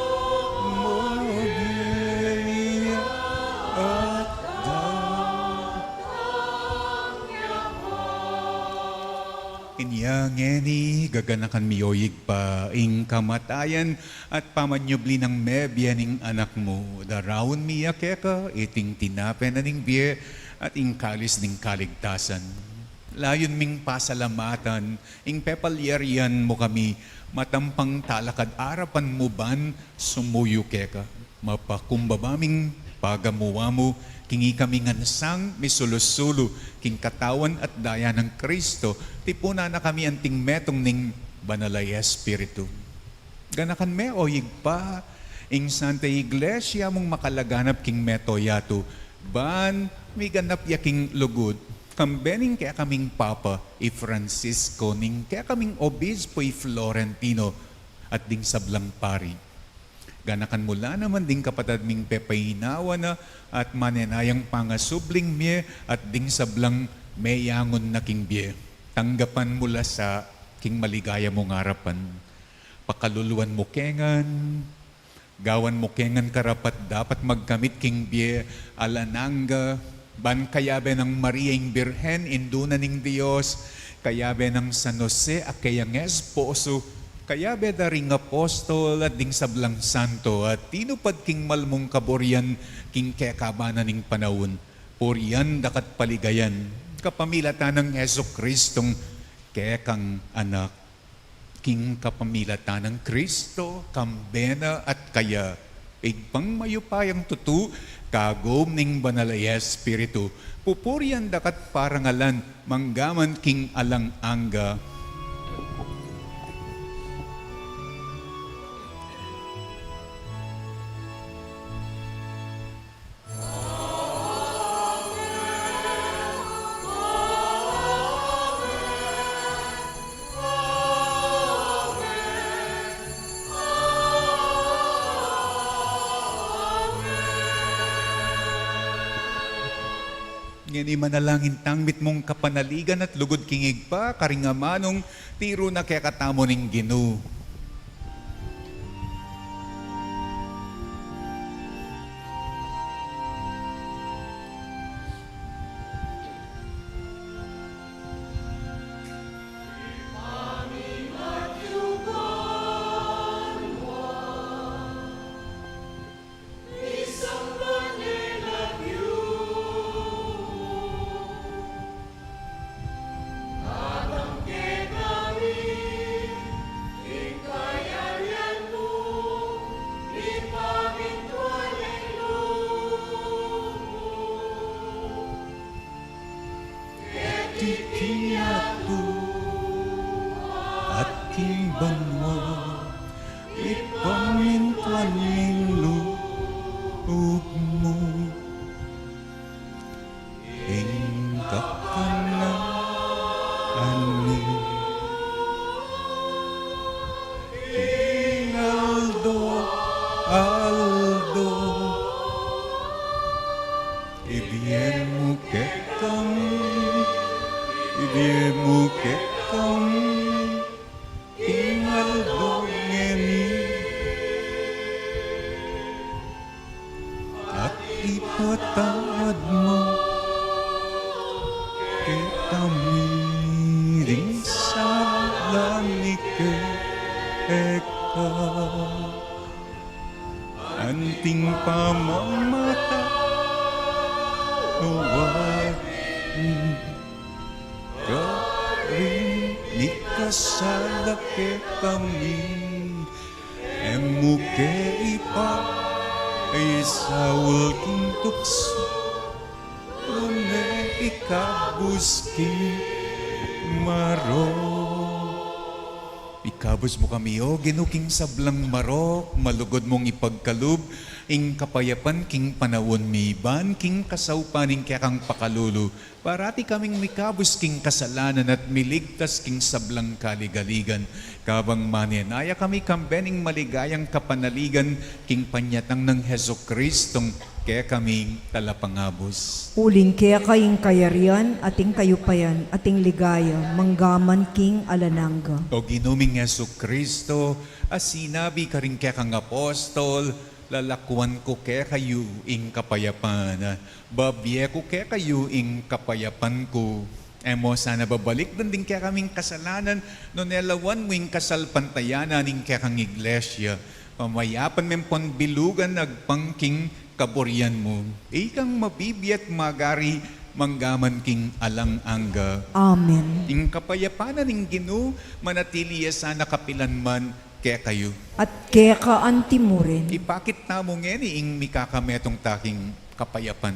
mebie ya, at datang ya pa. Inya ngeni, gaganakan mi, o Ibpa, ing kamatayan at pamanyubli nang mebie ning Anak mu. Daraun mi ya keka iting tinape na ning bie at ing kalis ning kaligtasan. Layun ming pasalamatan ing pepalyarian mu kami, matampang talakad arapan mu ban sumuyu keka. Mapakumbaba ming pagamu-amu king ikami ngan sang misulu-sulu king katawan at daya nang Kristo, tipunan na kami anting metung ning Banal a Espiritu. Ganakan me, o Ibpa, ing Santa Iglesia mung makalaganap king mabilug a yatu, Ban miganap ya king lugud, kambe ning kekaming Papa, i Francisco, ning kekaming Obispo, i Florentino, at ding sablang pari. Ganakan mu la naman ding kapatad ming pepainawa na at manenayang pangasubling mie at ding sablang meyangun na king bie. Tanggapan mu la sa king maligaya mung arapan. Pakaluluan mu ke ngan, gawan mu ke ngan karapat-dapat magkamit king bie alang angga, ban kayabe nang Maria ing Birhen, Indu na ning Dios, kayabe nang San Jose a keyang esposo, kayabe da ring apostol at ding sablang santo a tinupad king mal mung kaburian king kekaban na ning panaun, purian daka't paligayan kapamilatan nang Jesucristong kekang Anak. King kapamilatan nang Kristo, kambe na at kaya, Ibpang mayupayang tutu, kagum ning Banal a Espiritu, pupurian daka't parangalan manggaman king alang angga. Ngeni manalangin tang mitmung kapanaligan at lugud king Ibpa, karing amanung tiru na kekatamu ning Ginu. Keti king yatu at king banua, ipamintuan ing lub mu. Ing kakanan mi king aldo-aldo ibie mu kekami, ibie mu kekami king aldo ngeni, at ipatawad mu kekami ding sala mi keka, anting pamamatawad mi karing mikasala kekami, e mu ke ipaisaul king tuksu, nune ikabus king marok. Ikabus mu kami, O Ginu, king sablang marok, malugud mung ipagkalub ing kapayapan king panaun mi, ban king kasaupan ning kekang pakalulu, parati kaming mikabus king kasalanan at miligtas king sablang kaligaligan, kabang manenaya kami kambe ning maligayang kapanaligan king panyatang nang Jesucristong kekaming Talapangabus. Uling keka ing kayarian, at ing kayupayan, at ing ligaya, manggaman king alang angga. O Ginu ming Jesucristo, a sinabi karing kekang apostol, Lalakuan ku kekayu ing kapayapan, babie ku kekayu ing kapayapan ku. E mu sana babalikdan ding kekaming kasalanan, nune lawan mu ing kasalpantayanan ning kekang Iglesia. Pamayapan meng pon bilugan agpang king kaburian mu. Ikang mabibie at magari manggaman king alang angga. Amen. Ing kapayapan na ning Ginu manatili ya sana kapilan man kekayu. At keka anti mu rin. Ipakit tamu ngeni ing mikakametung ta king kapayapan.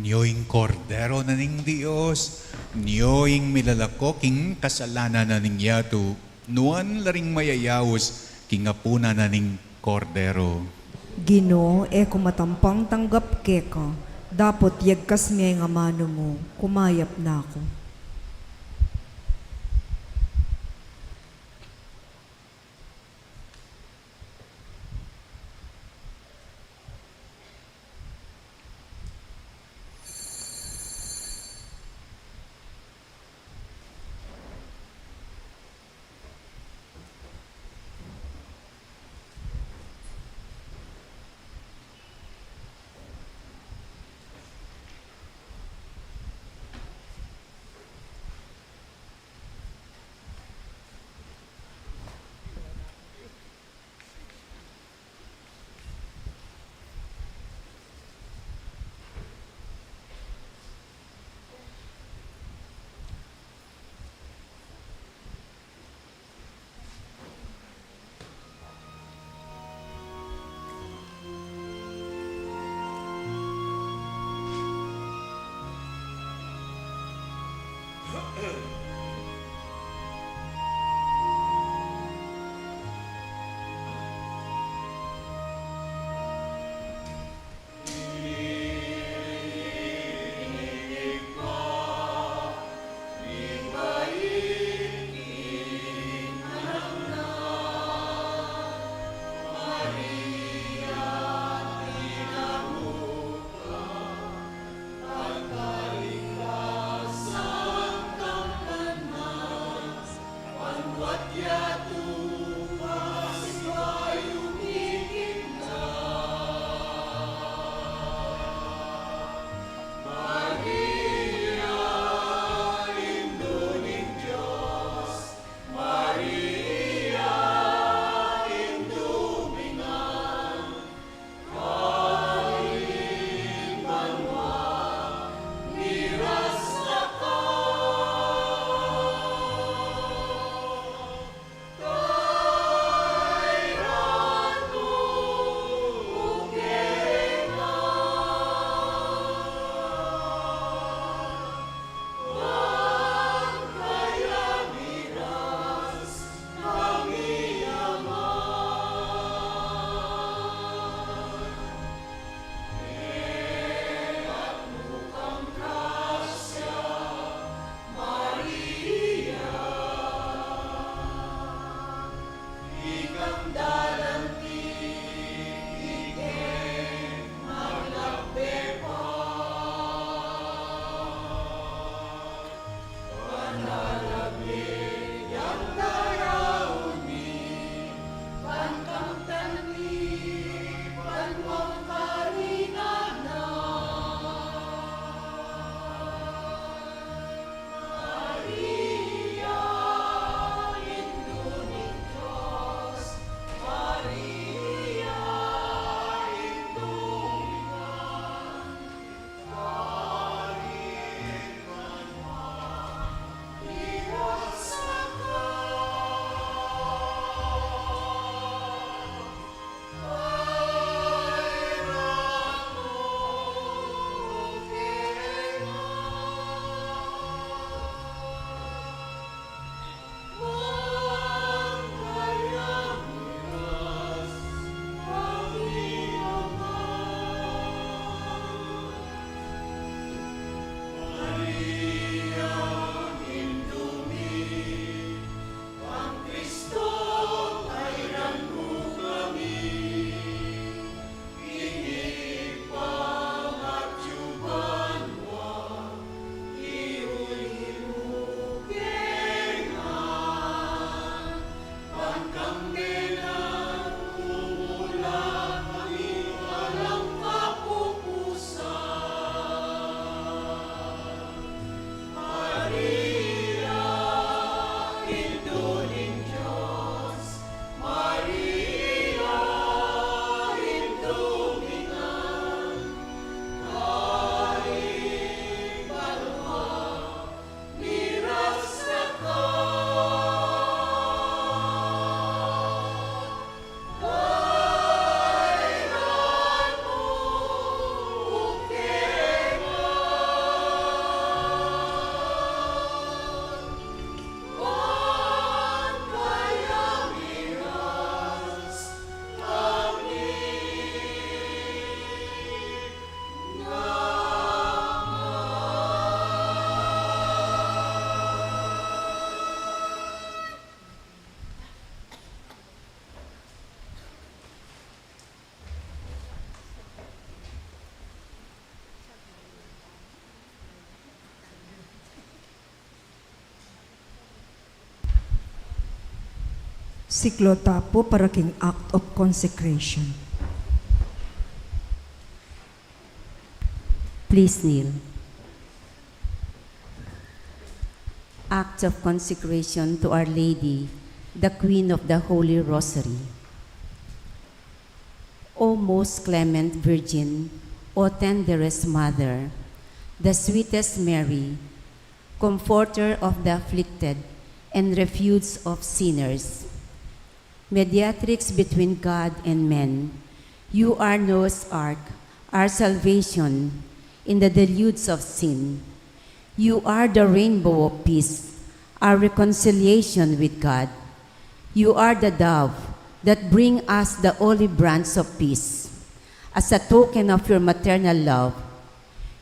Nyo ing Kordero na ning Dios, nyo ing milalako king kasalanan na ning yatu, nuan la ring mayayaus king apunan na ning Kordero. Ginu, e ku matampang tanggap keka, dapot yagkas me ing amanu mu, kumayap na ku. Siklo ta pu para king act of consecration. Please kneel. Act of consecration to Our Lady, the Queen of the Holy Rosary. O most clement Virgin, O tenderest Mother, the sweetest Mary, Comforter of the afflicted and refuge of sinners, Mediatrix between God and men, you are Noah's ark, our salvation in the deluge of sin. You are the rainbow of peace, our reconciliation with God. You are the dove that bring us the olive branch of peace, as a token of your maternal love.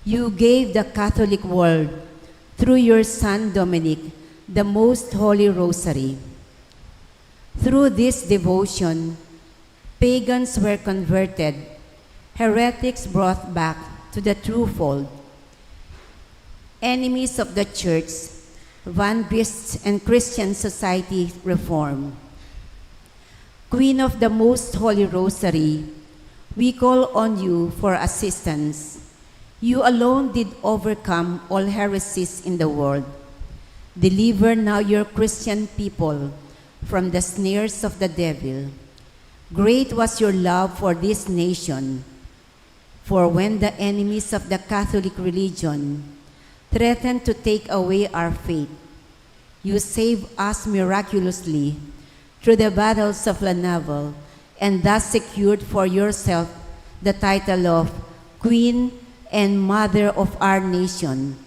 You gave the Catholic world, through your son Dominic, the most holy rosary. Through this devotion, pagans were converted, heretics brought back to the true fold, enemies of the church vanquished, and Christian society reformed. Queen of the Most Holy Rosary, we call on you for assistance. You alone did overcome all heresies in the world. Deliver now your Christian people from the snares of the devil. Great was your love for this nation, for when the enemies of the Catholic religion threatened to take away our faith, you saved us miraculously through the battles of La Naval, and thus secured for yourself the title of Queen and Mother of our nation,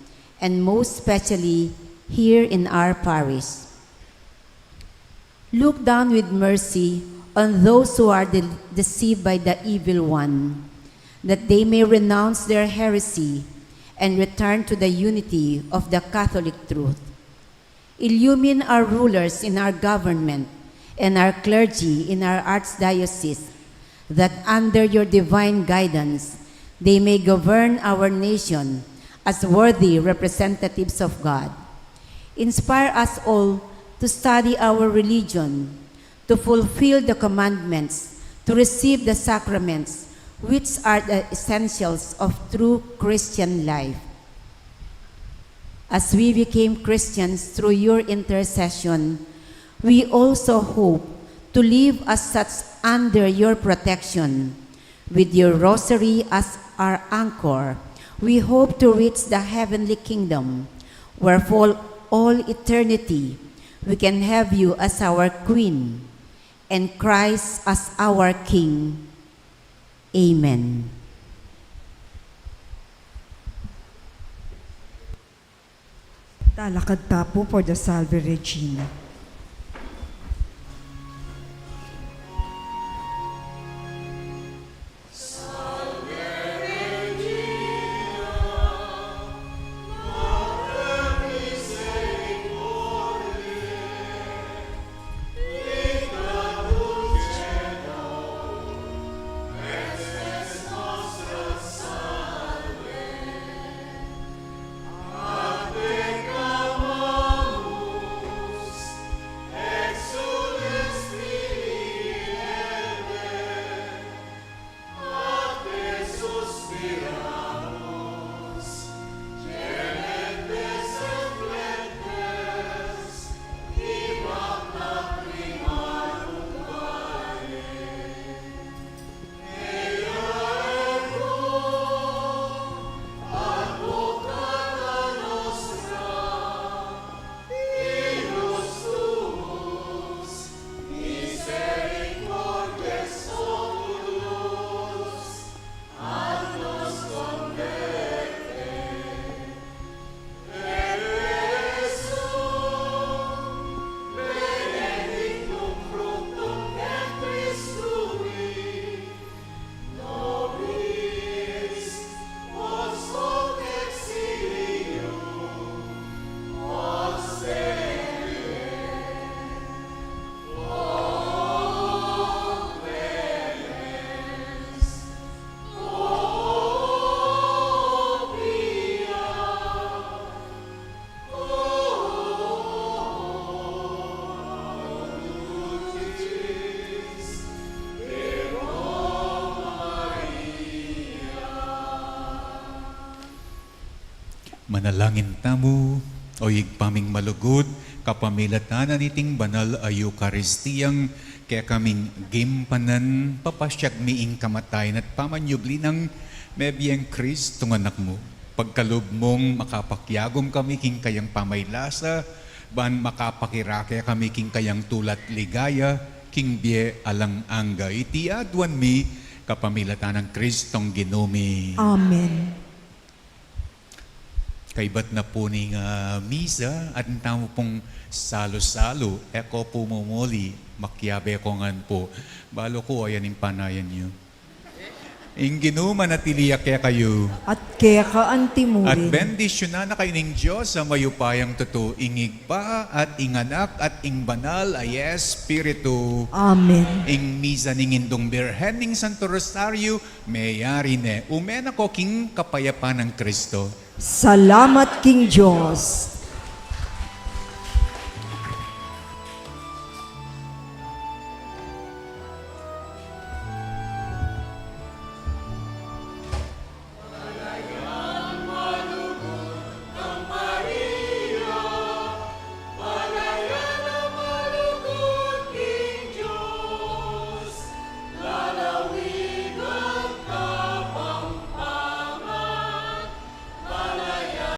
and most specially here in our parish. Look down with mercy on those who are de-, deceived by the evil one, that they may renounce their heresy and return to the unity of the Catholic truth. Illumine our rulers in our government and our clergy in our archdiocese, that under your divine guidance they may govern our nation as worthy representatives of God. Inspire us all to study our religion, to fulfill the commandments, to receive the sacraments, which are the essentials of true Christian life. As we became Christians through your intercession, we also hope to live as such under your protection. With your rosary as our anchor, we hope to reach the heavenly kingdom, where for all eternity we can have you as our Queen and Christ as our King. Amen. Talakad ta pu for the Salve Regina. Manalangin tamu. O Ibpa ming malugud, kapamilatan na niting banal a Eukaristiyang kekaming gimpanan, papasyag mi ing kamatayan at pamanyubli nang mebieng Kristong Anak mu. Pagkalub mung makapakiagum kami king kayang pamaylasa, ban makapakirake kami king kayang tula't ligaya, king bie alang angga. Iti aduan mi kapamilatan nang Kristong Ginu mi. Amen. Kaybat na pu ning, ah, misa, atin tamu pung salu-salu, e ko pu mumuli, makiabe ko ngan pu. Balu ku, ayan ing panayan yu. Ing Ginu manatili ya kekayu. At keka antimurin. At bendisyunan na kayu ning Dios a mayupayang tutu, ing Ibpa at ing Anak at ing Banal a Espiritu. Amen. Ing misa ning Indung Birhen ning Santo Rosario, meyari ne. Ume na ko king kapayapan nang Kristo. Salamat king Dios.